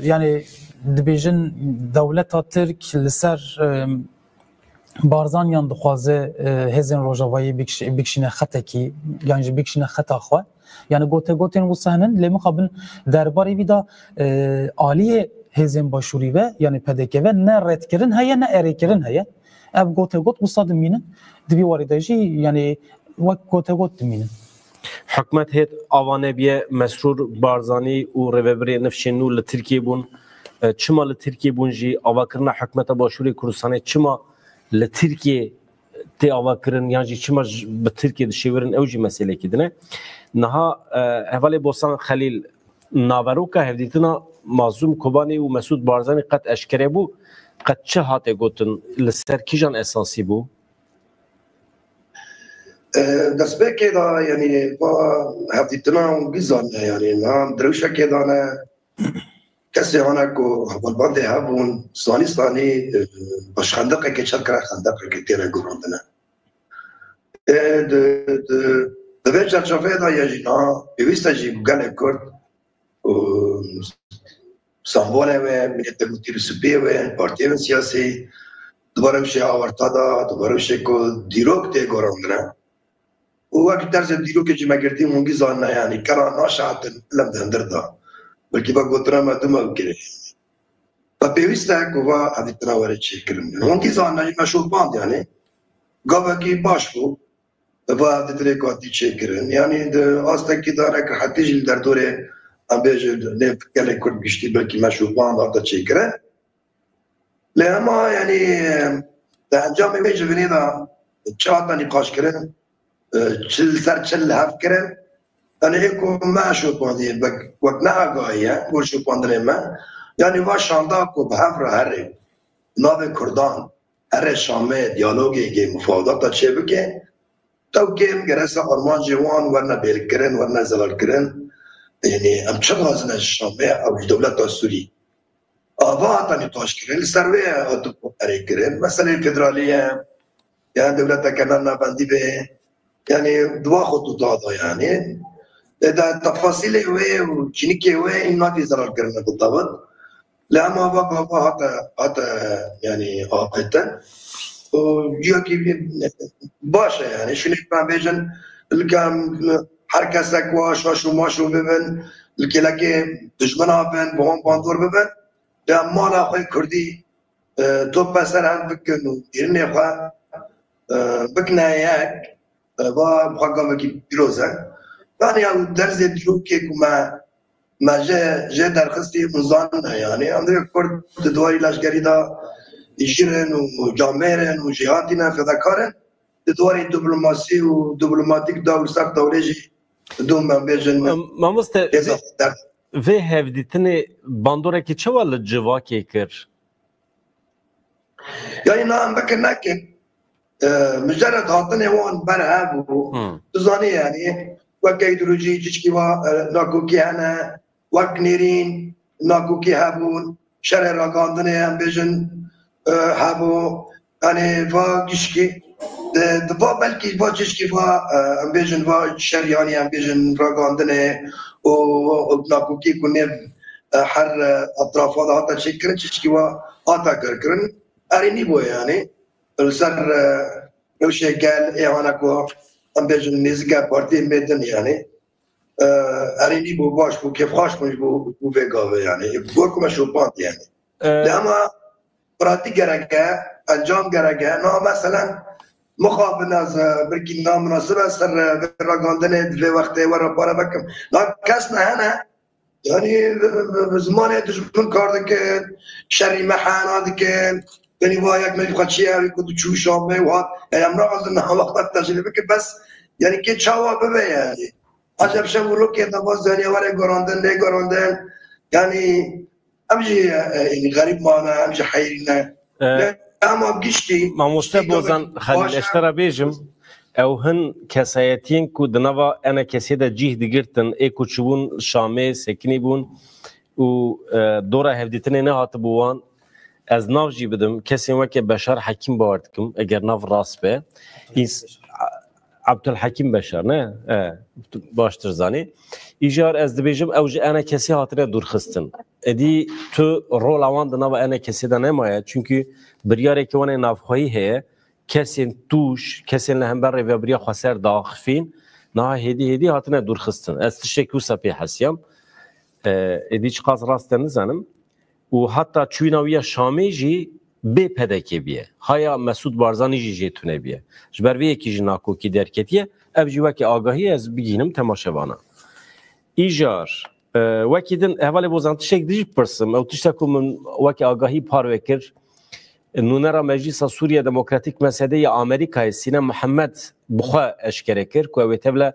yani dibêjin dewleta Tirk li ser, e, Barzaniyan dixwaze, e, hêzên Rojavayê bikş-, bikşîne xetekî, yan jî bikşîne xeta xwe. Yani gote gotên wisa henin, lê mixabin derbarê vî de, e, aliyê hêzên Başûrî ve, yani P D K ve ne redkirin heye, ne erêkirin heye. Ev gote got wisa dimînin. Di vî warî de jî, yani wek gote got dimînin. Hikûmet hêt ava nebiye, Mesrûr Barzanî û rêvebirê nifşên nû li Tirkiyê bûn. E, çima li Tirkiyê bûn jî, avakirina hikûmeta Başûrê Kurdistanê çima li Tirkiyê tê avakirin, yan jî çima ji, bi Tirkiyê dişêwirin, ew jî meselekî din e. Niha, e, hevalê Bosan Xelîl, naveroka hevdîtina Mazlûm Kobanî û Mesûd Barzanî qet eşkere bû, qet çi hate gotin, li ser kîjan esasî bû? E, destpêkê de, yanî, va hevdîtina û bîzan e, yanî, niha direwşekê de ne, kesê hane ku hevalbendê hebûn, sanî sanî, e, baş xendeqekê çêkire, xendeqekê têne gorandine. E, di, di, di vê çerçeveyê de ye jî niha pêwîst e jî gelê Kurd û sembolê wê, milletê ku tîr û spiyê wê, partiyê wê siyasî, di bo rewşê awarte de, di bo rewşê ku dîrok tê gorandine. Û wek dersê dîrokê jî me girtî, hûn gî zanine, yanî kera naşehatin ilm di hundir de. Belkî vegotine me dû me bikirê. Ve pêwîst e ku va hevdîtina were çêkirin. Hûn gî zanine jî me şopand, yanî gavekî baş bû. Va hevdîtinê ku hatî çêkirin. Yanî di astekî de ne ku hetî jî li derdorê, em bêjin, nêv gelê Kurd giştî belkî me şopand hate çêkirin. Lê hema, yanî, di encamê wê civînê de çi hate nîqaşkirin, e, çi li ser çi li hev kirin, yanî ê ku me şopandî wek, wek neagahî ye, gor şopandinê me, yanî va şanda ku bi hev re herê navê Kurdan herê Şamê diyalogekê, mufawedata çêbike, tew kêm gerese armancê wan werne bêlkirin, werne zelalkirin. Yanî em çi dixwazin ji Şamê, ew ji dewleta Sûrî? Ava hate nîqaşkirin, li ser wê hate erêkirin. Meseleyê federalî ye, yan dewleteke ne navendî be, yanî di va xetûta de, yanî. Lê de tefasîlê wê û çînikê wê hîn natî zelalkirin bi tewet. Lê hema va gava hate, hate, yanî, avêtin. Û ciyakî baş e, yanî, şûnê me bêjin, li kem her kesek wa şaş û maş û bibin, li kêlekê dijmina bin, bi wan bandor bibin, ya mala xwe kurdî, e, top be ser hev bikin û dîrinê xwe, e, bikine yek, e, va bi xwe gavekî pîroz e. Yani ew derzê dîrokê ku me, me jê, jê derxistî hûn zanine yani. Em dibê Kurd di duwarî leşgerî de jîr in û camêr in û jêhatî ne, fedakar in. Di duwarî diplomasî û diplomatîk de û li ser tawlê jî dûm em bêjin. Em, mamoste, hêza vê, der- vê hevdîtinê bandorekî çawa li civakê kir? Yani na em bikir nekin. E, mucerred hatinê wan ber hev û Hmm. tu zanî yani weke îdeolojî çişkî va, e, nakokî hene, wek nêrîn nakokî hebûn, şerê ragandinê em bêjin, e, hebû. Yani va gişkî, di, di va belkî va çişkî va, e, em bêjin va şer yani em bêjin ragandinê û, û nakokî ku nêv, e, her, e, etrafa de hate çêkirin, çişkî va hate kirkirin. Erê nîbû yani. Li ser, e, rewşê gel ê hane ku em bêjin nêzîke partiyên bê din yani. E, erê nîbû baş bû, kêfxweş bûn ji bo, bo vê gavê yani. Wek ku me şopand yani. E, Lê ama pratîk gerek e, encam gerek e. Na meselen mixabin ez, e, birkî naminasib e ser, e, vê ragandinê di vê wextê we re pare vekim. Na kes ne hene. Yani bi, bi, bi, bi zimanê dijmin kar dikin, şerî me hena dikin. Benî va yek me xwe çi ew ku diçû Şamê û hat. Yani em naxwazin niha wexta tecrîbe bikin bes. Yani kê çawa bibe yani. Acem şev û rokê de va zaniye were gorandin, lê gorandin. Yani em jî, e, e, yani xerîb mane, em jî heyrî ne. E, Lê ama giştî, Mamoste giştî Bozan gavê Xelîl, baş e. Ez te re bêjim, ew hin kesayetiyên ku di nava E N K S'ê de cîh digirtin, ê ku çûbûn Şamê, sekinî bûn û, e, dora hevdîtinê nehatibû wan, ez nav jî bidim, kesên weke Beşar Hekîm bawer dikim, eger nav rast be. Îns-, Abdulhekîm Beşar, ne? E, tu baştir zanî. Îcar ez dibêjim, ew ji E N K S'ê hatine dûrxistin. Êdî tu rola wan di nava E N K S'ê de nemaye, çunkî biryareke wan ê navxweyî heye, kesên tûj, kesên li hember rêvebiriya xweser diaxifîn, niha hêdî hêdî hatine dûrxistin. Ez tiştekî wisa pê hesiyam. E, êdî çiqas rast e nizanim. Û heta çûyîna wî ya Şamê jî bê P D K bûye. Haya Mesûd Barzanî jî jê tune bûye. Ji ber vê yekê jî nakokî derketiye. Ev jî weke agahî ez bigihînim temaşevana. Îcar, e, wekî din, hevalê Bozan, tiştek din jî bipirsim. Ew tiştek ku min weke agahî parve kir. Nûnera Meclîsa Sûriye Demokratîk M S D ya Amerîkayê Sînem Mihemed bi xwe eşkere kir ku ew ê tevle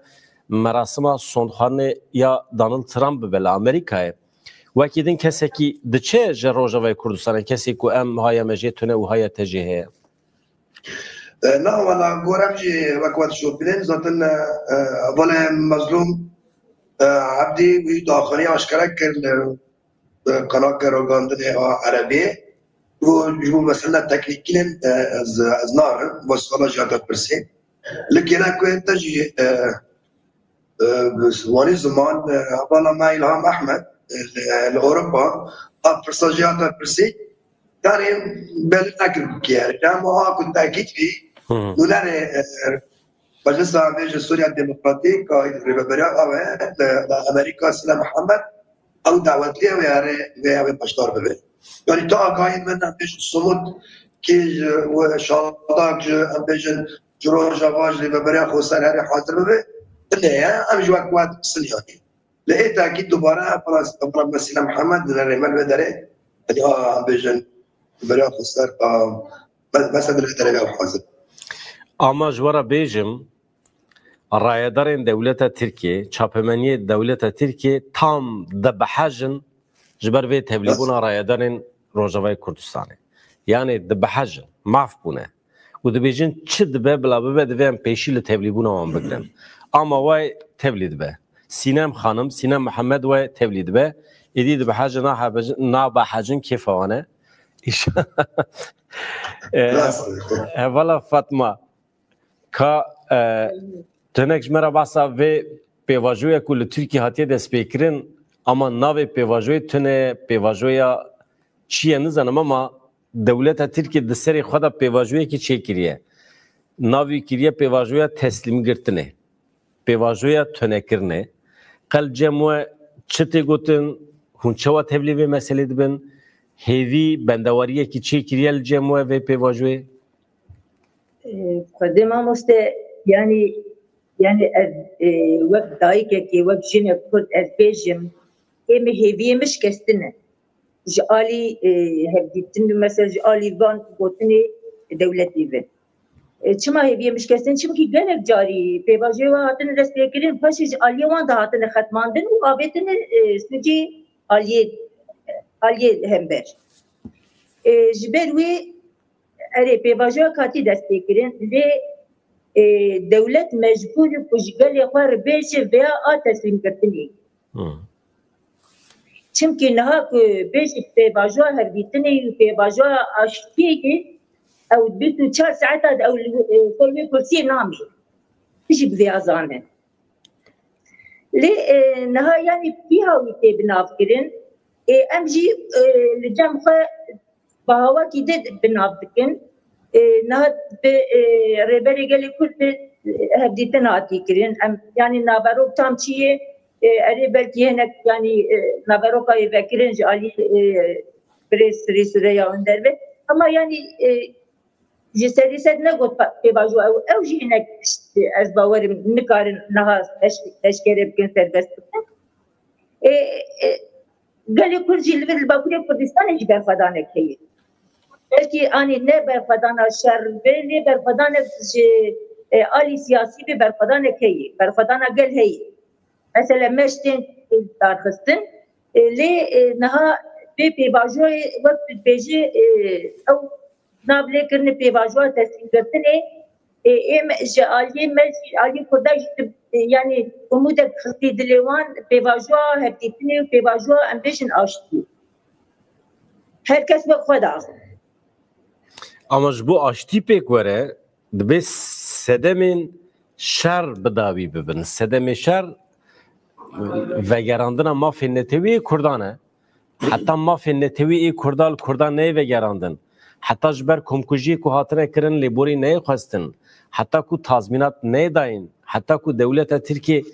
merasima sondxwarinê ya Donald Trump bibe li Amerîkayê. Wekî din kesekî diçe ji Rojavayê Kurdistanê, kesê ku em haya me jê tune û haya te jê heye? E, na, wela, gorem jî wek we dişopînin, zaten, e, e, hevalê Mezlûm, e, Ebdî wî daxuyanî aşkere kir li, e, kanalke ragandinê a Erebiyê. Û ji bo mesele teknîkî ne, e, ez, ez narim, bo sala jî hate pirsî. Li kêlekê te jî, e, e, bi wanî ziman, e, hevala me Îlham Ehmed, e, li, li Ewropa, a pirsa jî hate pirsî, yani belli nekir ku kî ye. Ama a ku tekît bî, Hı hı. nûnerê, e, Meclisa Vêjê Sûriya Demokratîk, a rêveberiya ew e, li, li Amerîka Sîla Mihemed, ew dawetlî ye wê here, wê ew ê beşdar bibe. Yani tu agahiyên me ne bêjin somut kî ji we Şadak ji, em bêjin, ji Rojava, ji rêveberiya xweser herê hazir bibe. Binê ye, em ji wek we dipirsin yani. Li ê tekî dubare, Efra, Efra Mesîla Mihemed, li rêmel vê derê, yani, a, em bêjin, rêveberiya xweser, a, me-, mesela li vê derê ew hazir. Ama ji we re bêjim, rayedarên dewleta Tirkiyê, çapemeniyê dewleta Tirkiyê tam dibehejin ji ber vê tevlîbûna rayedarên Rojavayê Kurdistanê. Yani dibehejin, maf bûne. Û dibêjin çi dibe bila bibe, divê em pêşî li tevlîbûna wan bigirin. Ama way tevlî dibe. Sînem Xanim, Sînem Mihemed way tevlî dibe. Êdî dibehejin, nahebejin, nabehejin, kêfa wan e. Îşa-, E, Rast e. Hevala Fatma, Ka, e, tu hinek ji me re behsa vê pêvajoya ku li Tirkiyê hatiye destpêkirin, ama navê pêvajoyê tune, pêvajoya çi ye nizanim, ama dewleta Tirkiyê di serê xwe de pêvajoyekî çêkiriye. Navî kiriye pêvajoya teslîmgirtinê, pêvajoya tunekirinê. Qe li cem we çi tê gotin, hûn çawa tevlî vê meselê dibin? Hêvî bendewariyekî çêkiriye li cem we vê pêvajoyê? Ee, Xwedê mamoste, yani Yani ez, e, wek dayikekê, wek jinek Kurd ez bêjim, ê min hêviyê min şikestine. Ji alî, e, hevdîtin, mesela ji alî van gotinê dewletê ve. E, çima hêviyê min şikestin? Çimkî gelek carî pêvajoyê wan hatine destpêkirin, paşê ji aliyê wan de hatine xetmandin û avêtine, e, sûcê aliyê, aliyê hember. E, ji ber wê, erê, pêvajoyek hatî destpêkirin, lê, e, dewlet mecbûr e ku ji gelê xwe re bêje vêya a teslîmkirtinê. Hmm. Çimkî niha ku bêjî pêvajoya hevdîtinê û pêvajoya aştiyê ye, ew bîst û çar saeta de ew li, e, ser wê kursiyê namî. Tijî bi vêya zane. Lê, e, niha, yanî, kîha wî tê binavkirin? E, em jî, e, li cem xwe bi awakî din binav dikin. E, niha bi, e, Rêberê Gelê Kurd bi, e, hevdîtin hatî kirin. Em, yanî, naverok tam çi ye? E, erê, belkî hinek, yanî, e, naveroka wê vekirin ji alî, e, birêz Sirî Sureya Önder ve. Ama, yanî, e, ji serî ser negot pa-, pêvajo ew, ew jî hinek tişt, ez bawerim, nikarin niha eş-, eşkere bikin, serbest bikin. E, e, Gelê Kurd jî li vir li Bakurê Kurdistanê jî berxwedanek heye. Belkî anî ne berxwedana şer be, lê berxwedanek ji, e, alî siyasî be, berxwedanek heye, berxwedana gel heye. Mesela meştên darxistin, e, lê, e, niha vê pêvajoyê wek tu dibêjî, e, ew nav lê kirine pêvajoya teslîmkirtinê, e, ê me, ji aliyê me jî, aliyê Kurda jî tu, e, yanî umûdek xistî dilê wan pêvajoya hevdîtinê û pêvajoya em bêjin aştiyê. Her kes wek xwe diaxivin. Ama ji bo aştî pêk were, dibê sedemên şer bi dawî bibin. Sedemê şer vegerandina mafên netewî yê Kurdan e. Heta mafên netewî ê Kurda li Kurdan neyê vegerandin. Heta ji ber komkujiyê ku hatine kirin lêborî neyê xwestin. Heta ku tazmînat neyê dayîn. Heta ku dewleta Tirkiyê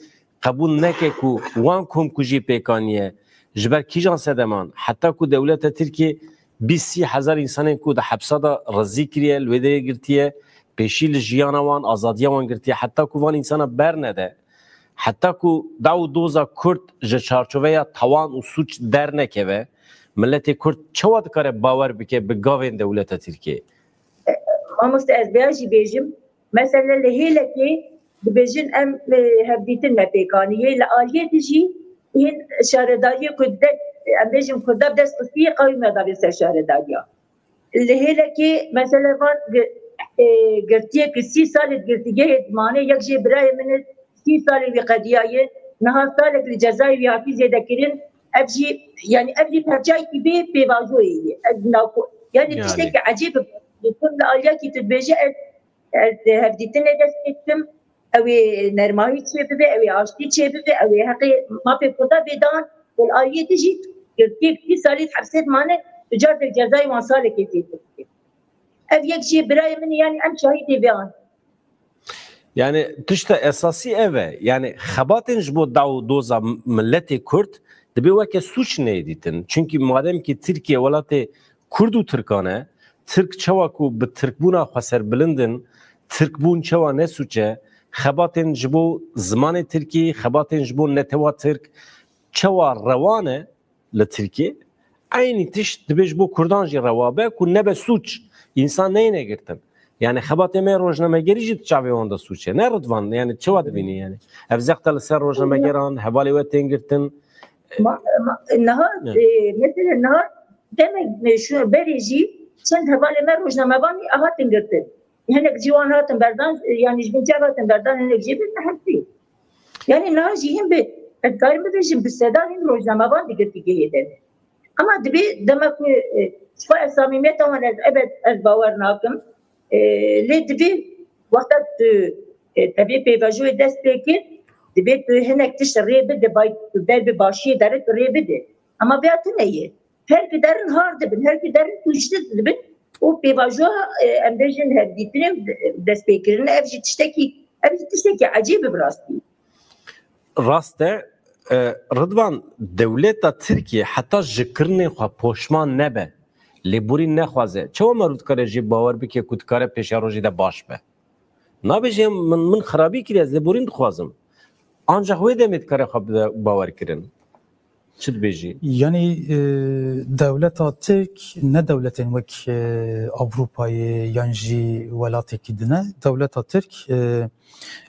qebûl neke ku wan komkujî pêk aniye. Ji ber kîjan sedeman? Heta ku dewleta Tirkiyê bîst sî hezar însanên ku di hepsa de rizî kiriye, li wê derê girtiye, pêşî li jiyana wan, azadiya wan girtiye, heta ku van însana bernede, heta ku daw û doza Kurd ji çarçoveya tawan û sûc dernekeve, miletê Kurd çawa dikare bawer bike bi gavên dewleta Tirkiyê? Mamoste, ez vêya jî bêjim, mesela li Hêlekê dibêjin em, e, hevdîtin me pêk anî. Yê li aliyê din jî hîn şaredariyê ku de, em bêjin Kurda bi dest xistiye, qewî me davê ser şaredariya. Li Hêlekê mesela van gi-, e, girtiyê ku sî salê di girtîgehê dimane, yek jê birayê min e, sî salê wî qediyaye, niha salek li cezayê wî hatî zêdekirin, ev jî, yanî ev jî perçayekî vê pêvajoyê ye. Ev nako-, yanî Yanî. tiştekî ecêb e. Li aliyekî tu dibêje ez, ez hevdîtinê dest pê dikim, ew ê nermahî çêbibe, ew ê aştî çêbibe, ew ê heqê mafê Kurda bê dan, û li aliyê din jî girtiyek sî salî di hepsê dimane, tu car dek cezayê wan salekê zêde dike. Ev yek jê birayê min e, yanî em şahidê vê an. Yani tişta esasî ev e. Yani xebatên ji bo daw û doza miletê Kurd dibê weke sûc neyê dîtin. Çunkî madem ki Tirkiye welatê Kurd û Tirkan e, Tirk çawa ku bi Tirkbûna xwe serbilind in, Tirkbûn çawa ne sûc e, xebatên ji bo zimanê Tirkî, xebatên ji bo netewa Tirk çawa rewa ne, li Tirkiyê, eynî tişt dibê ji bo Kurdan jî rewa be ku nebe sûc, însan neyne girtin. Yani xebatê me rojnamegerî jî di çavê wan de sûc e. Ne Ridvan, yani çawa dibînî yani? Ev zexta li ser rojnamegeran, hevalê we tên girtin. Ma, ma, niha, Evet. e, mesela niha demek, e, şu berê jî çend hevalê me rojnamevanî hatin girtin. Hinek jî wan hatin berdan, e, yani ji bin çav hatin berdan, hinek jî bin hepsî. Yani niha jî hîn bi, ez karim bibêjim, bi sedan hîn rojnamevan di girtîgehê de ne. Ama dibê dema ku, e, ji xwe ez samîmiyeta wan ez ebed ez bawer nakim. E, lê dibê wexta tu, e, tevê pêvajoyê dest pê kir, dibê tu hinek tişt rê bide, bay tu ber bi başiyê dere tu rê bide. Ama vêya tune ye. Her ku derin har dibin, her ku derin tûştir dibin û pêvajoya, e, em bêjin hevdîtinê û destpêkirinê, ev jî tiştekî, ev jî tiştekî ecêb e bi rastî. Rast e, e, Ridvan, dewleta Tirkiye heta ji kirinê xwe poşman nebe, lêborîn nexwaze, çawa merû dikare jê bawer bike ku dikare pêşerojê de baş be? Nabêje min, min xirabî kiriye, ez lêborîn dixwazim. Ancaq wê demê dikare xwe bide bawerkirin. Çi dibêjî? Yanî, e, dewleta Tirk ne dewletên wek, e, Ewropayê yan jî welatekî din e. Dewleta Tirk, e,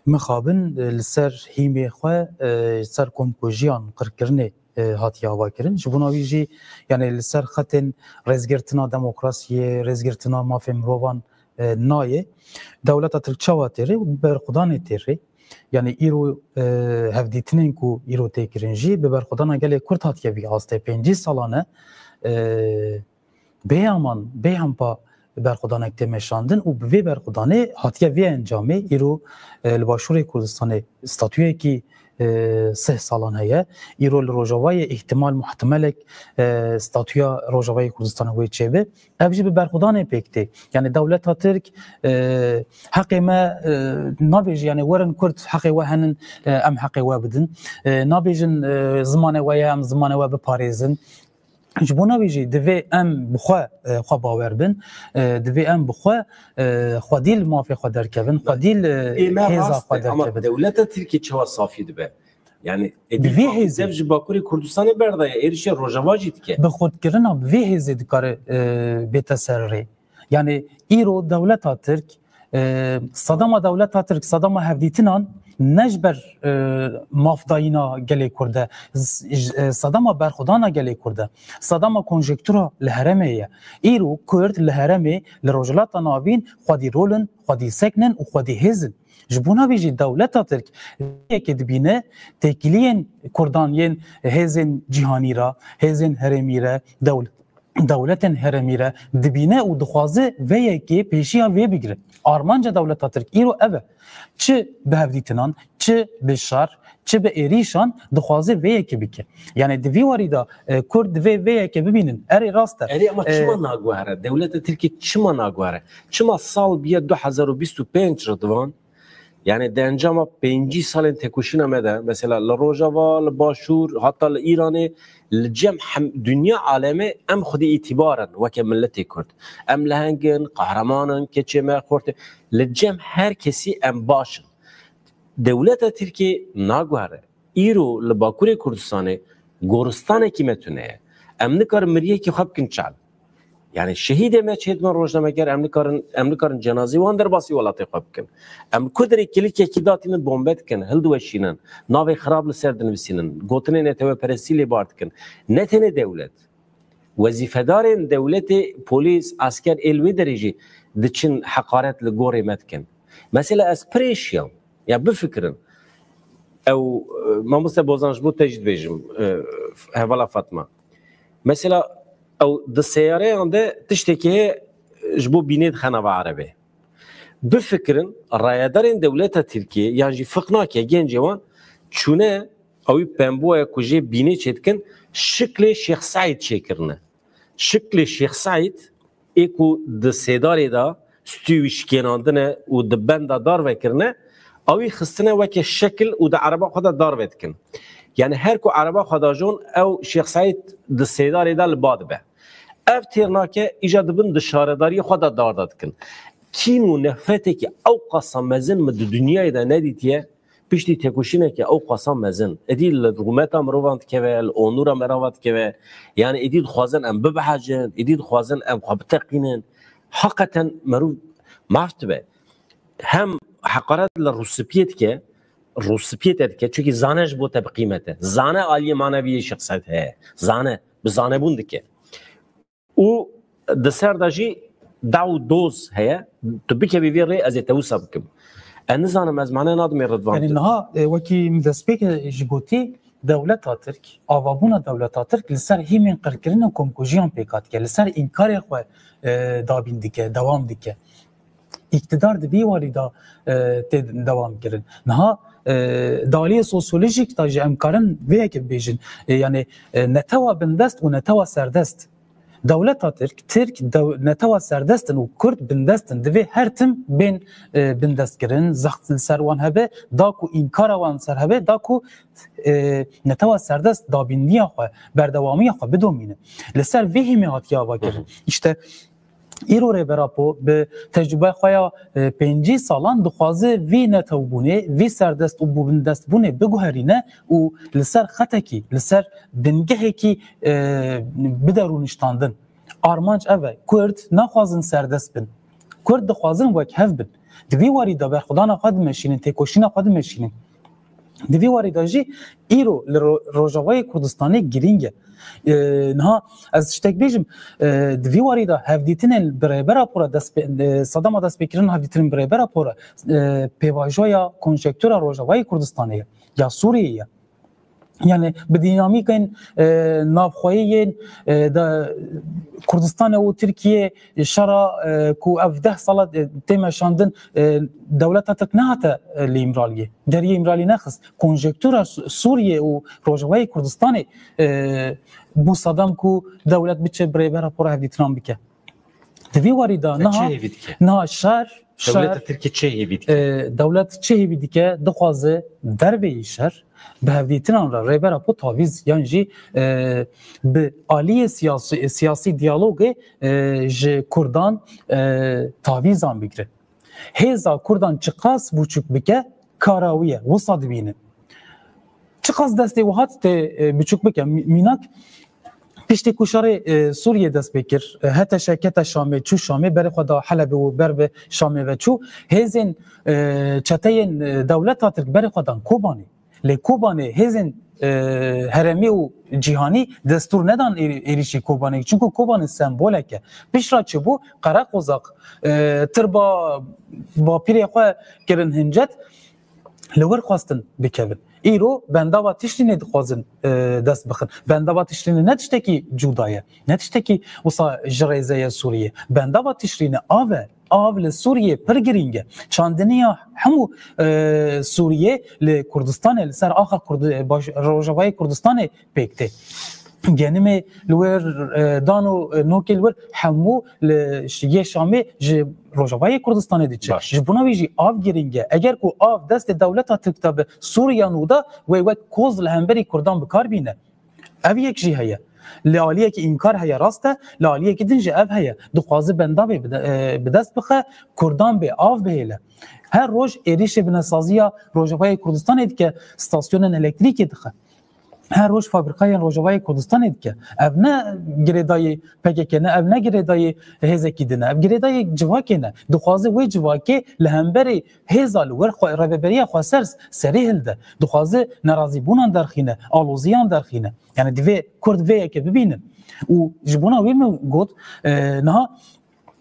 mixabin, e, li ser hîmê xwe, e, ser komkujiyan, qirkirinê, e, hatiye avakirin. Ji bona wî jî, yanî li ser xetên rêzgirtina demokrasiyê, rêzgirtina mafê mirovan, e, nayê. Dewleta Tirk çawa têrê? Bi berxwedanê têrê. Yanî îro, e, hevdîtinên ku îro tê kirin jî bi berxwedana gelê Kurd hatiye vî astê. Pêncî salan e, e, bêheman, bêhempa berxwedanek tê meşandin û bi vê berxwedanê hatiye vê encamê. Îro, e, li Başûrê Kurdistanê statuyekî, e, sih salan heye. Îro li Rojavayê îhtimal muhtemelek, e, statuya Rojavayê Kurdistanê wê çêbe. Ev jî bi berxwedanê pêk tê. Yanî dewleta Tirk, e, heqê me, e, nabêje, yanî werin Kurd heqê we henin, e, em heqê we bidin. E, nabêjin, e, zimanê we ye, em zimanê we biparêzin. Ji bona wî jî divê em bi xwe, e, xwe bawer bin. E, divê em bi xwe, e, xwedî li mafê xwe derkevin, xwedî li Ê me hêza rast xwe e, ama derkevin. Dewleta Tirkiyê çawa safî dibe? Yani ê Bi vî hêzê. Dev ji Bakurê Kurdistanê berdaye, êrişê Rojava jî dike. Bi xurtkirina bi vî hêzê dikare, e, bête ser rê. Yani îro dewleta Tirk, e, sedema dewleta Tirk, sedema hevdîtinan ne ji ber, e, mafdayîna gelê Kurd e, z-, j-, e, sedema berxwedana gelê Kurd e, sedema konjenktura li herêmê ye. Îro Kurd li herêmê, li Rojhilata Navîn xwedî rol in, xwedî sekn in û xwedî hêz in. Ji bona vî jî dewleta Tirk yekê dibîne têkiliyên Kurdan yên hêzên cîhanî re, hêzên herêmî re, dewl-, dewletên herêmî re dibîne û dixwaze vê yekê pêşiya vê bigire. Armanca dewleta Tirk îro ev e. Çi bi hevdîtinan, çi bi şer, çi bi êrîşan dixwaze vê yekê bike. Yani di vî warî de, e, Kurd divê vê yekê bibînin. Erê rast e. Erê ama E, çima naguhere? Dewleta Tirkiyê çima naguhere? Çima sal biye du hezar û bîst û pênc Ridvan? Yani di encama pêncî salên têkoşîna me de, mesela li Rojava, li Başûr, hatta li Îranê, li cem hem, dinya alemê em xwedî îtîbar in weke miletê Kurd. Em leheng in, qehreman in, keçê me, xortê, li cem her kesî em baş in. Dewleta Tirkiyê naguhere. Îro li Bakurê Kurdistanê goristanekî me tune ye. Em nikarin miriyekî xwe bikin çal. Yani şehîdê me, şehîd me rojnameger, em nikarin, em nikarin cenazê wan derbasî welatê xwe bikin. Em ku derê kilikekî datînin, bombe dikin, hildiweşînin, navê xirab li ser dinivîsînin, gotinên netewperestî lê bar dikin. Ne tenê dewlet. Wezîfedarên dewletê, polîs, esker ê li wê derê jî diçin heqaret li gorê me dikin. Mesela ez pirêşiyam. Ya bifikirin. Ew, e, mamoste Bozan, ji bo te jî dibêjim, e, hevala Fatma. Mesela ew di seyareyan de tiştekî heye, e, ji bo bînê dixe nava erebê. Bifikirin, rayedarên dewleta Tirkiyê yan jî fiq nake gencê wan çûne, ew pemboya ku jê bînê çêdikin, şiklê Şêx Seîd çêkirine. Şiklê Şêx Seîd ê ku di sêdarê de stûyê wî şikênandine û di benda dar vekirine, ew î xistine weke şekil û di ereba xwe de dar vedikin. Yani her ku ereba xwe dajon, ew Şêx Seîd di sêdarê de li ba dibe. Ev têr nake, îja dibin di şaredariyê xwe de dar de dikin. Kîn û nefretekî ew qasa mezin min di dinyayê de nedîtiye, piştî têkoşîneke ew qasa mezin. Êdî li rûmeta mirovan dikeve, li onûra merava dikeve. Yani êdî dixwazin em bibehecin, êdî dixwazin em xwe biteqînin. Heqeten merûv maf dibe. Hem heqaret li rûspiyê dike, rûspiyê te dike, çunkî zane ji bo te bi qîmet e. Zane aliyê maneviyê Şêx Seîd heye. Zane, bi zanebûn dike. Û di ser de jî daw doz heye, tu bikevî vê rê, ez ê te wisa bikim. Ez nizanim, ez mane nadim ê Ridvan. Yani niha, e, wekî min destpêk ji gotî, dewleta Tirk, avabûna dewleta Tirk li ser hîmên qirkirin û komkujiyan pêk hatike, li ser înkarê xwe, e, dabîn dike, dewam dike. Îktidar di vî warî de, e, tê dewam kirin. Niha, e, di aliyê sosyolojîk de jî em karin vê yekê bibêjin. E, yani, e, netewa bindest û netewa serdest. Dewleta Tirk, Tirk dew-, netewa serdest in û Kurd bindest in. Divê her tim bên, e, bindest kirin, zext li ser wan hebe, da ku înkara wan ser hebe, da ku, e, netewa serdest dabîndiya xwe, berdewamiya xwe bidomîne. Li ser vê hêmê hatiye ava kirin. Hı hı. Îşte, Îro Rêber Apo bi tecrûbeya xwe ya, e, pêncî salan dixwaze vî netewbûnê, vî serdest û bindestbûnê biguherîne û li ser xetekî, li ser bingehekî, e, bide rûniştandin. Armanc ev e. Kurd naxwazin serdest bin. Kurd dixwazin wek hev bin. Di vî warî de berxwedana xwe dimeşînin, têkoşîna xwe dimeşînin. Di vî warî de jî îro li ro-, Rojavayê Kurdistanê girîng e. E, niha ez tiştek bêjim, e, di vî warî de hevdîtinên bi Rêber Apo re dest pê, e, sedema destpêkirin hevdîtinên bi Rêber Apo re, e, pêvajoya konjektûra Rojavayê Kurdistanê ye, ya Sûriyê ye. Yani bi dînamîkên, e, navxweyî yên, e, de Kurdistanê û Tirkiye şera, e, ku ev deh sala, e, tê meşandin, e, dewleta Tirk nehate, e, li Îmraliyê. Deriyê Îmraliyê nexist. Konjektûra Su-, Sûriyê û Rojavayê Kurdistanê, e, bû sedem ku dewlet biçe bi Rêber Apo re hevdîtinan bike. Di vî warî de Çi niha, hêvî dike? Niha şer, şer, Dewleta Tirkiyê çi hêvî dike? E, dewlet çi hêvî dike? Dixwaze derbeyî şer bi hevdîtinan re Rêber Apo tavîz yan jî, e, bi aliyê siyasî, siyasî diyalogê, e, ji Kurdan, e, tavîzan bigire. Hêza Kurdan çiqas bûçûk bike, kara wî ye, wisa dibînin. Çiqas destê wiha tê, e, biçûk bike, mî-, mînak, piştî ku şerê, e, Sûriyê dest pê kir, e, H T Ş kete Şamê, çû Şamê, berê xwe da Helebê û ber bi Şamê ve çû. Hêzên, e, çeteyên, e, dewleta Tirk berê xwe dan Kobanê. Lê Kobanê hêzên, e, herêmî û cîhanî destûr nedan êrî-, êrîşî Kobanê. Çunku Kobanê sembolek e. Piştre çi bû? Qereqozaq, e, tirba bapîrê xwe kirin hincet, li wir xwestin bikevin. Îro bendava Tişrînê dixwazin, e, dest bixin. Bendava Tişrînê ne tiştekî cuda ye, ne tiştekî wisa ji rêze ye Sûriyê. Bendava Tişrînê av e. Av li Sûriyê pir girîng e. Çandiniya hemû, e, Sûriyê li Kurdistanê, li ser axa Kurdi-, baş-, Rojavayê Kurdistanê pêk tê. Genimê li wir, e, dan û, e, nokê li wir hemû li ş-, yê Şamê ji Rojavayê Kurdistanê diçe. Baş. Ji bona wî jî av girîng e. Eger ku av destê dewleta Tirk de bi Sûriya nû de, wê wek koz li hemberî Kurdan bi kar bîne. Ev yek jî heye. Li aliyekî înkar heye, rast e, li aliyekî din jî ev heye. Dixwaze bendavê bide-, e, bi dest bixe, Kurdan bê av bihêle. Her roj êrîşê binesaziya Rojavayê Kurdistanê dike, stasyonên elektrîkê dixe. Her roj fabrîkayên Rojavayê Kurdistanê dike. Ev ne girêdayî P K K ne, ev ne girêdayî hêzekî din e. Ev girêdayî civakê ne. Dixwaze wê civakê li hemberî hêza li wir xwe, rêveberiya xweser serê hilde. Dixwaze nerazîbûnan derxîne, aloziyan derxîne. Yani divê Kurd vê yekê bibînin. Û ji bona wê min got, e, niha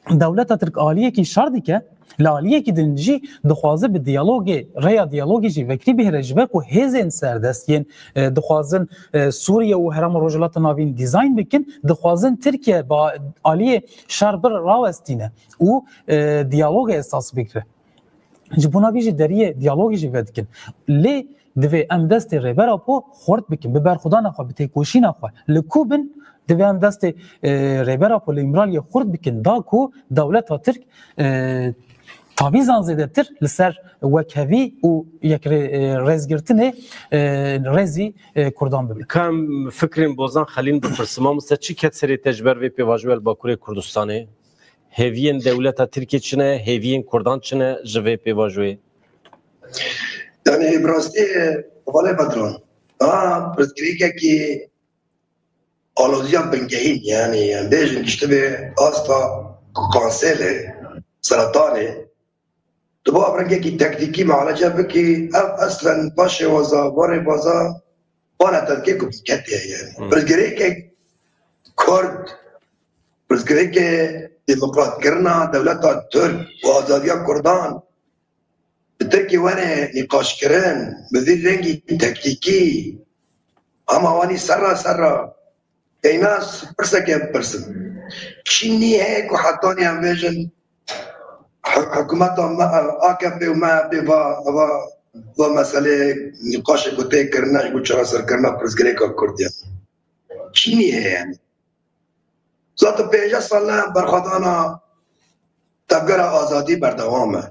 dewleta Tirk aliyekî şer dike, li aliyekî din jî dixwaze bi diyalogê, rêya diyalogê jî vekirî bihêre, ji ber ku hêzên serdest yên, e, dixwazin, e, Sûriye û Herêma Rojhilata Navîn dîzayn bikin, dixwazin Tirkiye bi aliyê şer bir rawestîne û, e, diyalogê esas bigire. Ji bona vî jî deriyê diyalogê jî vedikin. Lê divê em destê Rêber Apo xurt bikin, bi berxwedana xwe, bi têkoşîna xwe. Li ku bin, divê em destê, e, Rêber Apo li Îmraliyê xurt bikin, da ku dewleta Tirk, e, tavîzan zêdetir li ser wekhevî û yek rê-, e, rêzgirtinê, e, rêzî, e, Kurdan bibe. Ka em fikrên Bozan Xelîl bipirsim, mamoste, çi ket serê te ji ber vê pêvajoyê li Bakurê Kurdistanê? Hêviyên dewleta Tirkiyê çi ne? Hêviyên Kurdan çi ne ji vê pêvajoyê? Yani bi rastî, hevalê Bedran, a pirsgirêkekî aloziya bingehîn, yani em bêjin giştibê asta kanserê, seretanê, tu bo ev rengekî tektîkî mualece bikî, ev eslen paşêwaza, va rêbaza, va netewkê ku biketiye, yani. Hmm. Pirsgirêkek Kurd, pirsgirêkê demokratkirina dewleta Tirk û azadiya Kurdan, bi Tirkî were nîqaşkirin, bi vî rengî tektîkî, hema wanî serra serra, eyna pirseke bipirsim. Çi nî heye ku hetanî em bêjin, hi-, hikûmeta me, A K P û M H P va, va, va meselê nîqaşê ku tê kirine ji bo çareserkirina pirsgirêka Kurd ye? Çi nî heye yani? Zaten pêncî sal ne berxwedana tevgera azadî berdewam e.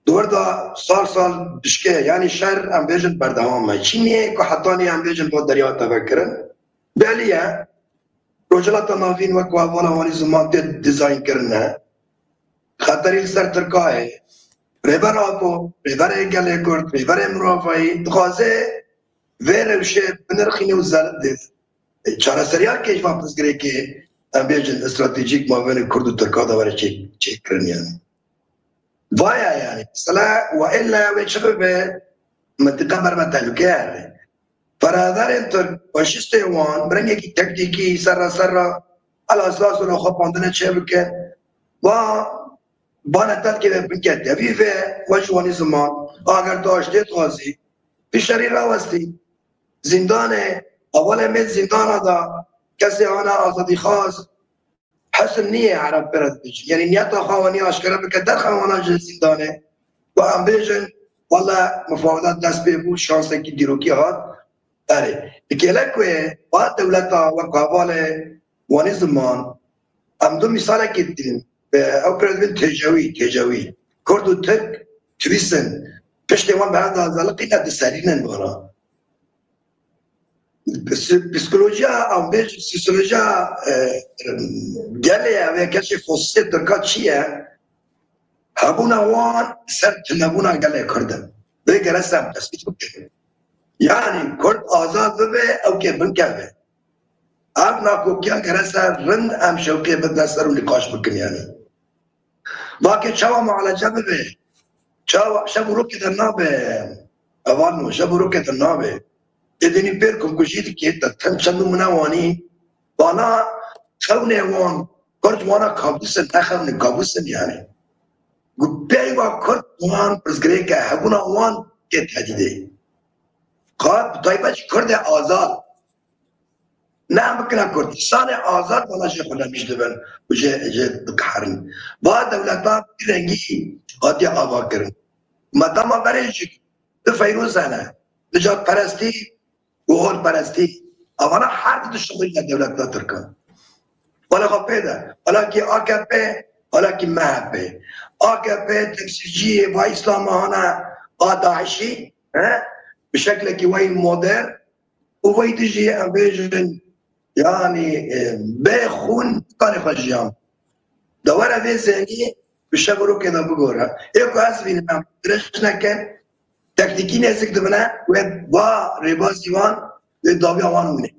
Di wir de sal sal dişke, yani şer em bêjin berdewam e. Çi nîye ku hetanî em bêjin bo derya teve kirin? Belî ye. Rojhilata Navîn wek ku hevala wanî ziman tê dizayn kirine. Xeterî li ser Tirkayê. Rêber Apo, rêberê gelê Kurd, rêberê mirovahî dixwaze vê rewşê binirxîne û zelib dê. E, çareseriya kêşva pirsgirêkê, em bêjin, stratejîk mabênê Kurd û Tirka de were çê-, çêkirin yani. Vaya yani. Mesela, wa illa wê çi bibe, mintiqa ber me tehlûke here. Feradarên Tirk, faşistê wan, bi rengekî tektîkî, serra serra, elaslas û xapandine çêbikin. Wa, bane tetkê ve binke tevî ve, we ji wanî ziman, ager tu aştê dixwazî, tu şerî rawestî. Zîndanê, hevalê me zîndana da, kesê ana azadîxwaz, Hesin niyê Ereb pere dibêjin. Yanî niyeta xwe wanî aşkere bike, derxin wana ji zîndanê. Û em bêjin, wele mifawedat dest pê bû, şansekî dîrokî hat. Erê, bi kêlek wê, va dewleta wek hevalê wanî ziman, em du mîsalekê dînin. Ew pere dibin têcewî, têcewî. Kurd û Tirk tibîsin. Piştê wan bi hev de zeliqîne diserînin wana. Psi-, psikolojiya, em bêjin, sosyolojiya, e, gelê ev ê kesê fosîlê Tirka çi ye? Hebûna wan ser tunebûna gelê Kurd e. Vê gere ser tespît bikin. Yani Kurd azad bibe, ew kê binkeve. Ev nakokiya gere ser rind em şewqê bidine ser û nîqaş bikin yani. Vakê çawa mualece bibe? Çawa şev û rokê de nabe? Evan şev û rokê de nabe. Êdînî pêr komkujî dike, te tim çend û min e wanî. Vana xewnê wan, Kurd wana kabûs in, ne xewn in, kabûs in yani. Gu peyva Kurd wan pirsgirêk e, hebûna wan tê tehdîdê. Qat bi taybet jî Kurdê azad. Ne em bikine Kurdistanê azad, wala jê xwe lemîş dibin û jê, jê dikeherin. Va dewleta bi rengî hatiye avakirin. Me dema berê jî du Feyroz hene, nijadperestî û holperestî. Evana her du dişixulîne dewleta Tirkan. Wala xwe pê de, wala kî A K P, wala kî M H P. A K P temsîlciyê va Îslamahana a DAIŞî, he? Bi şeklekî wayî modern, û vey dijî em bêjin, yanî, e, bê xûn kanê xwe jiyan. De were vê zenî bi şev û rokê de bigore. Ê ku ez vînim em dirêj nekin, tektîkî nêzik dibine, wê va rêbazî wan, wê dawiya wan wîne.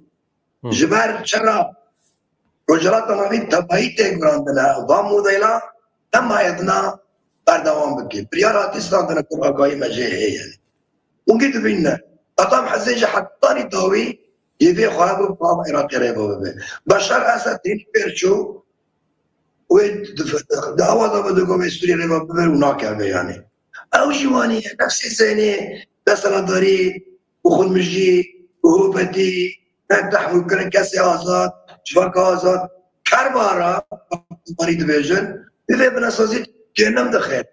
Hı. Ji ber çira Rojhilata Navîn tebayî tê gurandine, va modela dema êdina berdewam bike. Biryar hatî standine ku agahî me jê heye. Hûn kî dibînine? Qedam hezê ji hetanî dawî yê vê xwe hebû, bi ava Iraqê rê bibe. Beşar Esed tênî pêr çû, wê di, di awa de bi digo vê Sûriyê rê bibe û nakeve yani. Ew jî wanî ye, nefsê zenê, desthilatdarî, û xwedmijî û hûbetî, ne tehmûlkirin kesê azad, civaka azad, kervara, Kurmanî dibêjin, bi vê binesazî kênim dixin.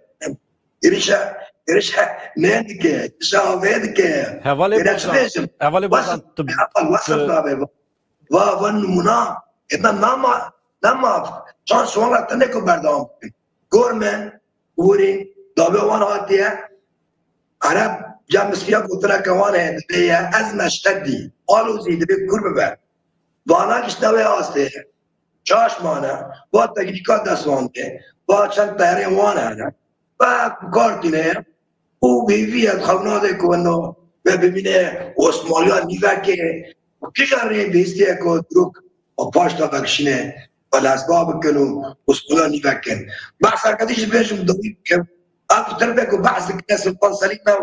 Êrişa, êrişa ne dike, êrişa avê dike. Hevalê Êre çi Bozan, bêjim? Hevalê Bozan, Wesif, tu, heval, wesif tu nabe. Va, va nimûna, êna nama, nama, çand şovan ra tenê ku berdewam bikin. Gor me, Gorî, dawiya wan hatiye. Ereb, cem miskiya gotineke wan heye, dibê ye, ez meşte dî, alozî dibê kur bibe. Vana gişte wê astê. Çaş mane, va teknîka dest wan tê, va çend teyarên wan hene. Ve ku kar tîne ye, û hêvî ye xewnadê ku weno ve bimîne Osmaniya nîvekê, û kîja rê bihîstiye ku dirok û paş da vekişîne, ve lezba bikin û Osmaniya nîvekin. Behsa kedî jî bêjim dawî bikim. Ev tirbe ku behs dikine Sultan Selîm e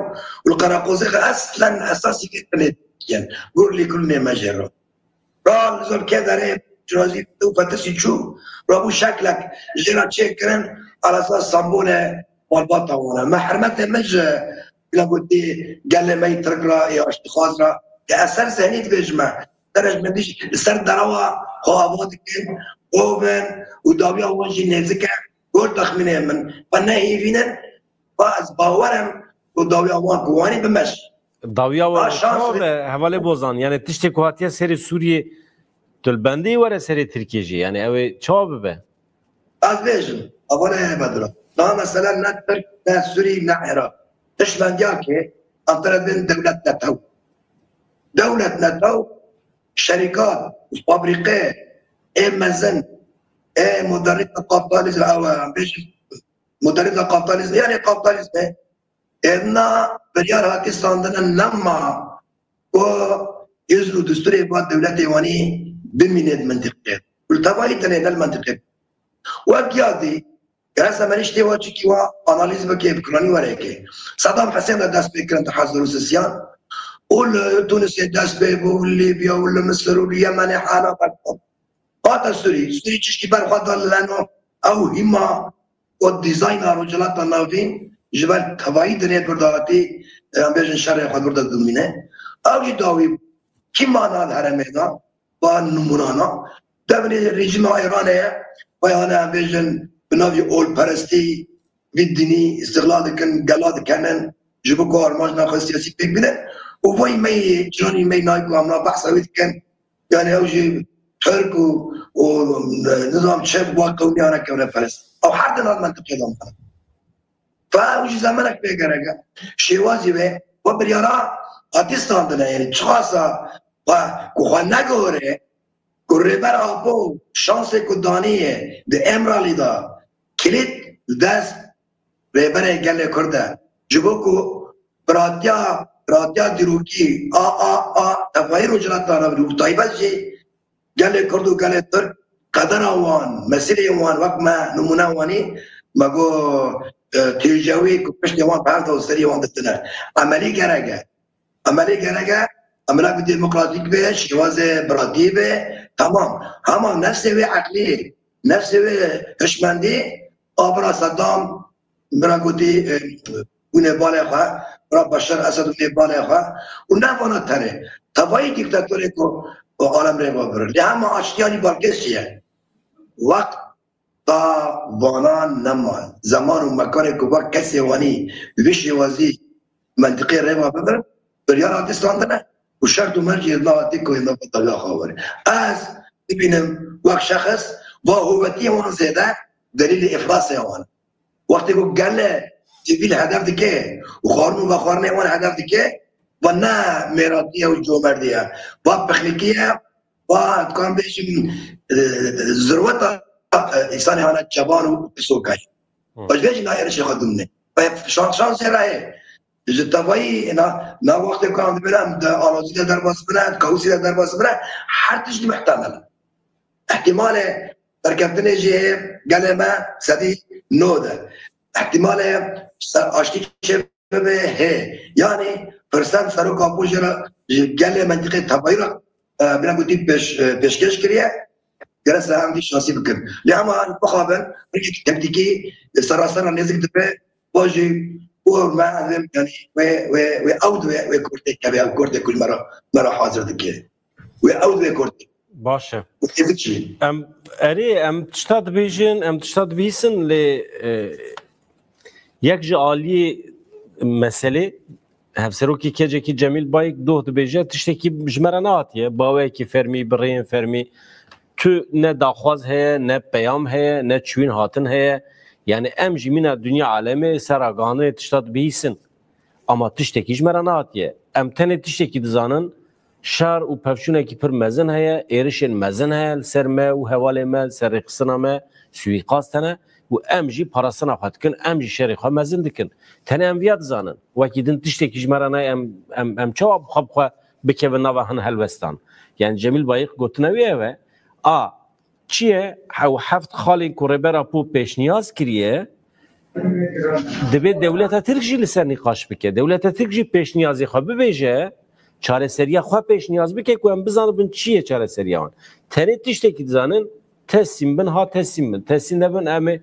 û li Qereqozê eslen esasî vê tinê dikin. Gor lêkolînê me jê re. Ra li zor kê derê cirazî û fetisî çû. Ra bû şeklek jê re çêkirin, alasa sembole malbata wan e. Me hermetê min ji bila gotî gelê me yî Tirk ra, ê aştîxwaz ra, ke ez ser zehnî dibêjime. Serejmendî jî li ser derewa xwe ava dikin, ov in û dawiya wan jî nêzik e. Gor texmînê min, xwe nehêvînin, va ez bawer im ku dawiya wan ku wanî bimeş. Dawiya wan çawa be, hevalê Bozan? Yani tiştê ku hatiye serê Sûriyê, tu li bendê were serê Tirkiyê jî. Yani ew ê çawa bibe? Ez bêjim, hevalê Bedran. Niha mesele ne Tirk, ne Sûrî, ne Iraq. Tişt vendiya ke em tere dibên dewlet netew. Dewlet netew, şerîkat, fabrîqe, ê mezin, ê modernîte kapitalizm, ew, e, bêjin modernîte kapitalizm, yanî kapitalizmê, êdna biryar hatî standine nema ku îzn û destûrê va dewletê wanî bimîne di mentiqê. Û li tevayî tenê ne li mentiqê. Wek ya dî, Gerek semerî ji tê wa çikî wa analîz bike, bi kiranî were yekê. Sedam Hesên de dest pê kirin di hezar û sisiyan û li Tunisê dest pê bû, li Lîbya û li Misir û li Yemenê hela berdan. Hate Sûrî, Sûrî çişkî ber xwe da leno ew hîma û dîzayna Rojhilata Navîn ji ber tevayî dinê birda hatî, em bêjin şerê xwe birda dimîne. Ew jî dawî bû. Kî mana li herêmê da? Ba nimûnana. Devinê rejîma Îranê ye, vay hane em bêjin bi navî olperestî, vî dinî îstixlal dikin, gela dikenin, ji bo ku armanca xwe siyasî pêk bidin. Û vay me yê, ciranî me yê nayê ku em na behsa wî dikin, yani ew jî Tirk û, û nizam çi wa qewmiyana kewneperest. Ew her di nav mentiqê de mane. Fa ew jî zemanek pê gerek e. Şêwazî wê, we biryara hatî standine, yani çiqasa xwe, ku xwe negore, ku Rêber Apo şansê ku daniye di Îmralî de kilît li dest Rêberê Gelê Kurd e. Ji bo ku biratiya, biratiya dîrokî a, a, a tevayî Rojhilata Navîn û taybet jî gelê Kurd û gelê Tirk qedera wan, mesîrê wan wek me nimûne wanî, me got, e, têjewî ku piştê wan bi hev de û serî wan ditine. Emelî gerek e. Emelî gerek e, emela ku demokratîk be, şêwazê biratî be, temam. Hema nefsê wê eqlî, nefsê wê hişmendî, a bira Sedam, bira gotî, e, hûnê balê xwe, bira Beşar Esed hûnê balê xwe. Û ne vana tenê. Tevayî dîktatorê ku, ku alem rê ve birin. Lê hema aştiyanî balkêş çi ye? Wext ta vana nema. Zeman û mekanê ku va kesê wanî vî şêwazî mentiqê rê ve bibir, biryar hatî standine û şert û mercê la hatî ku êna betabiya xwe were. Ez dibînim wek şexs va hovetiyê wan zêde delîlê îflasê wan. Wextê ku gele sivîl hedef dike û xwarin û vexwarinê wan hedef dike, va ne mêratiye û comerdî ye. Va pixnikî ye, va, dikarim bêjim, e, zirweta, e, însanê hane çevan û pisokay. Hı. Ji vê jî nayê êrişê xwe dimne. Ve şan-, şansê re heye. Ji tevayî na, na wextê ku em dibêne em di alozî de derbas bine, di kaosî de derbas bine, her tişt mihtemel e. Îhtîmalê derkeftinê jî heye, gelê me sedî nod e. Îhtîmalê ser aştî çêbibe heye. Yanî firset Serok Apo jê re ji gelê mentiqê tevayî re, e, bine gotî pêş-, e, pêşkêş kiriye. Gerek se em vî şansî bikin. Lê hema bixabin, rikek tektîkî, e, sera sera nêzik dibe, va jî û me, em, yanî wê, wê, wê ew di wê, wê kortê keve, ew kortê ku me re, me re hazir dike. Wê ew di wê kortê. Baş e. Û êzik jî. Em, erê, em tişta dibêjin, em tişta dibihîsin, lê, e, yek ji aliyê meselê, Hevserokê kecekî Cemîl Bayik doh dibêje, tiştekî ji me re nehatiye, bi awayekî fermî, bi rêyên fermî. Tu ne daxwaz heye, ne peyam heye, ne çûyîn hatin heye. Yani em jî mîna dinya alemê ser ragihandinê tişta dibihîsin. Ama tiştekî ji me re nehatiye. Em tenê tiştekî dizanin, şer û pevçûnekî pir mezin heye, êrişên mezin heye li ser me û hevalê me, li ser rêxistina me, suîqast hene û em jî parastina xwe dikin, em jî şerê xwe mezin dikin. Tenê em viya dizanin. Wekî din tiştekî ji me re nayê, em, em, em çawa bi xwe, bi xwe bikevin nava hin helwestan? Yani Cemîl Bayik gotine wê ev e. A, çi ye? Hew heft xalên ku Rêber Apo pêşniyaz kiriye, divê dewleta Tirk jî li ser nîqaş bike. Dewleta Tirk jî pêşniyazê xwe bibêje, çareseriya xwe pêşniyaz bike ku em bizanibin çi ye çareseriya wan. Tenê tiştekî dizanin, tesîm bin, ha tesîm bin. Tesîm nebin, em ê,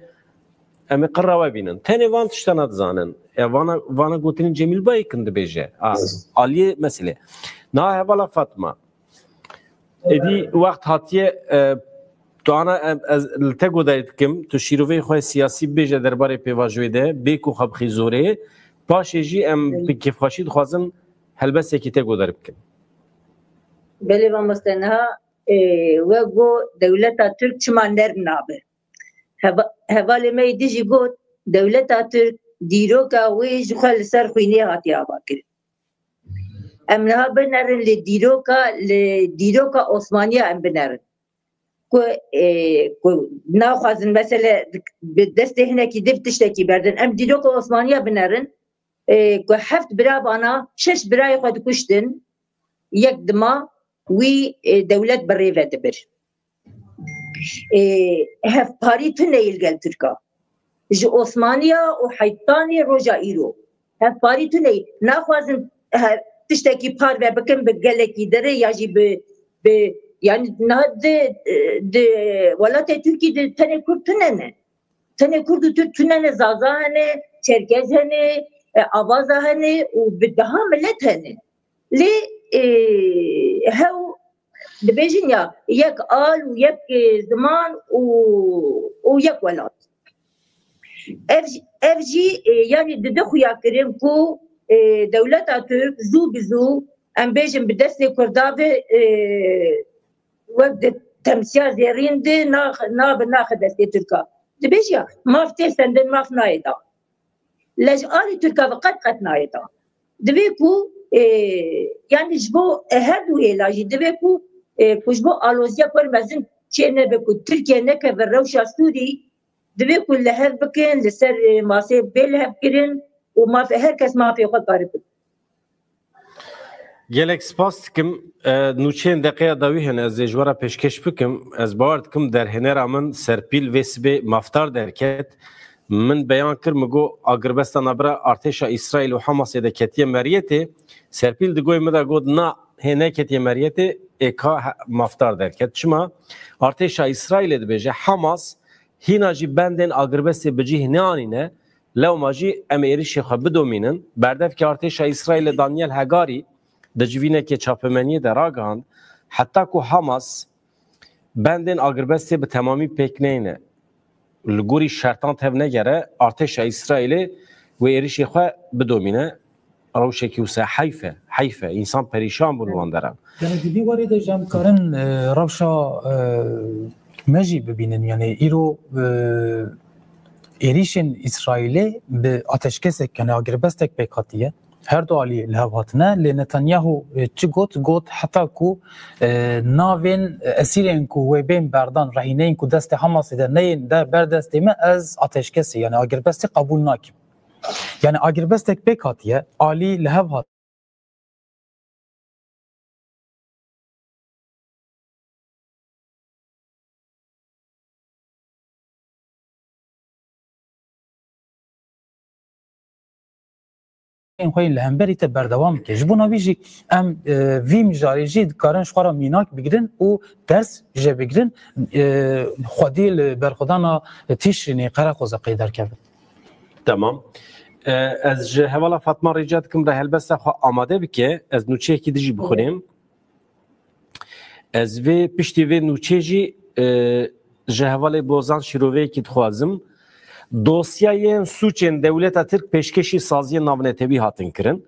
em ê qirra we bînin. Tenê van tiştana dizanin. E, vana, vana gotinên Cemîl Bayik in dibêje. A, aliyê meselê. Niha hevala Fatma. Êdî wext hatiye, e, tu ana em, ez li te guhdarî dikim, tu şîroveyê xwe siyasî bêje derbarê pêvajoyê de, bê ku xwe bixî zorê. Paşê jî em bi kêfxweşî dixwazin helbestekî te guhdarî bikin. Belê mamoste, niha, e, we got dewleta Tirk çima nerm nabe? Heva-, hevalê me yê din jî got, dewleta Tirk dîroka wê ji xwe li ser xwînê hatiye avakirin. Em niha binerin li dîroka, li dîroka Osmaniya em binerin. ku, e, ku naxwazin mesele bi destê hinekî din tiştekî berdin. Em dîroka Osmaniya binerin, e, ku heft bira vana şeş birayê xwe dikuştin, yek dima wî, e, dewlet bi rê ve dibir. E, hevparî tune yê li gel Tirka. Ji Osmaniya û Heytanê roja îro. Hevparî tune yê. Naxwazin he, tiştekî parve bikin bi gelekî derê ya jî bi, bi, yani niha di, di welatê Tirkî de tenê Kurd tune ne. Tenê Kurd û Tirk tune ne, Zaza hene, Çerkez hene, e, Avaza hene û bi daha milet hene. Lê, e, hew dibêjin ya yek al û yek, e, ziman û, û yek welat. Ev, ev jî, e, yani dide xuya kirin ku, e, dewleta Tirk zû bi zû, em bêjin bi destê Kurda ve, e, wek di temsiya zêrîn de nax-, nabe naxe destê Tirka. Dibêje ya maf tê sendin, maf nayê da. Lej alî Tirka ve qet qet nayê da. Divê ku, e, yani ji bo, e, her du hêla jî divê ku, e, ku ji bo aloziya ku mezin çê nebe, ku Tirkiye nekeve rewşa Sûrî, divê ku li hev bikin, li ser, e, masê bê li hev kirin û maf-, her kes mafê xwe kare bike. Gelek spas dikim. E, nûçeyên deqeya dawî hene, ez ê ji we re pêşkêş bikim. Ez bawer dikim derhênera min Serpîl vê sibê mafdar derket. Min beyan kir, min got agirbesta navbera artêşa Îsraîl û Hamasê de ketiye meriyetê. Serpîl di goyê min de got na, hê neketiye meriyetê, ê ka he-, mafdar derket. Çima? Artêşa Îsraîlê dibêje Hamas hîna jî bendên agirbestê bi cih neanîne, lewma jî em ê êrişê xwe bidomînin. Berdevkê artêşa Îsraîlê Daniel Hegarî di civînekê çapemeniyê de ragihand, heta ku Hamas bendên agirbestê bi temamî pêk neyne, li gorî şertan tev negere, artêşa Îsraîlê wê êrişê xwe bidomîne. Rewşekî wisa heyf e, heyf e. Însan perîşan bû li wan deran. Yani di vî warê de jî em karin, e, rewşa, e, me jî bibînin. Yani îro, e, êrîşên Îsraîlê bi ateşkesek, yani agirbestek pêk hatiye. Her du alî li hev hatine. Lê Netanyahu, e, çi got? Got heta ku, e, navên esîrên ku wê bên berdan, rehîneyên ku destê Hamasê de neyên de ber destê me, ez ateşkesê, yani agirbestê qebûl nakim. Yani agirbestek pêk hatiye, alî li hev hat. Xwe yên li hemberî te berdewam bike. Ji bona vî jî em, e, vî mijarê jî dikarin ji xwe re mînak bigirin û ders jê bigirin, e, xwedî li berxwedana Tîşrînê Qereqoze qey derkevin. Tamam. E, ez ji hevala Fatma rica dikim re helbesta xwe amade bike. Ez nûçeyekî dijî bixwînim. Ez vê piştî vê nûçê jî, e, ji hevalê Bozan şîroveyekî dixwazim. Dosyayên sûcên dewleta Tirk pêşkêşî saziyên navnetewî hatin kirin.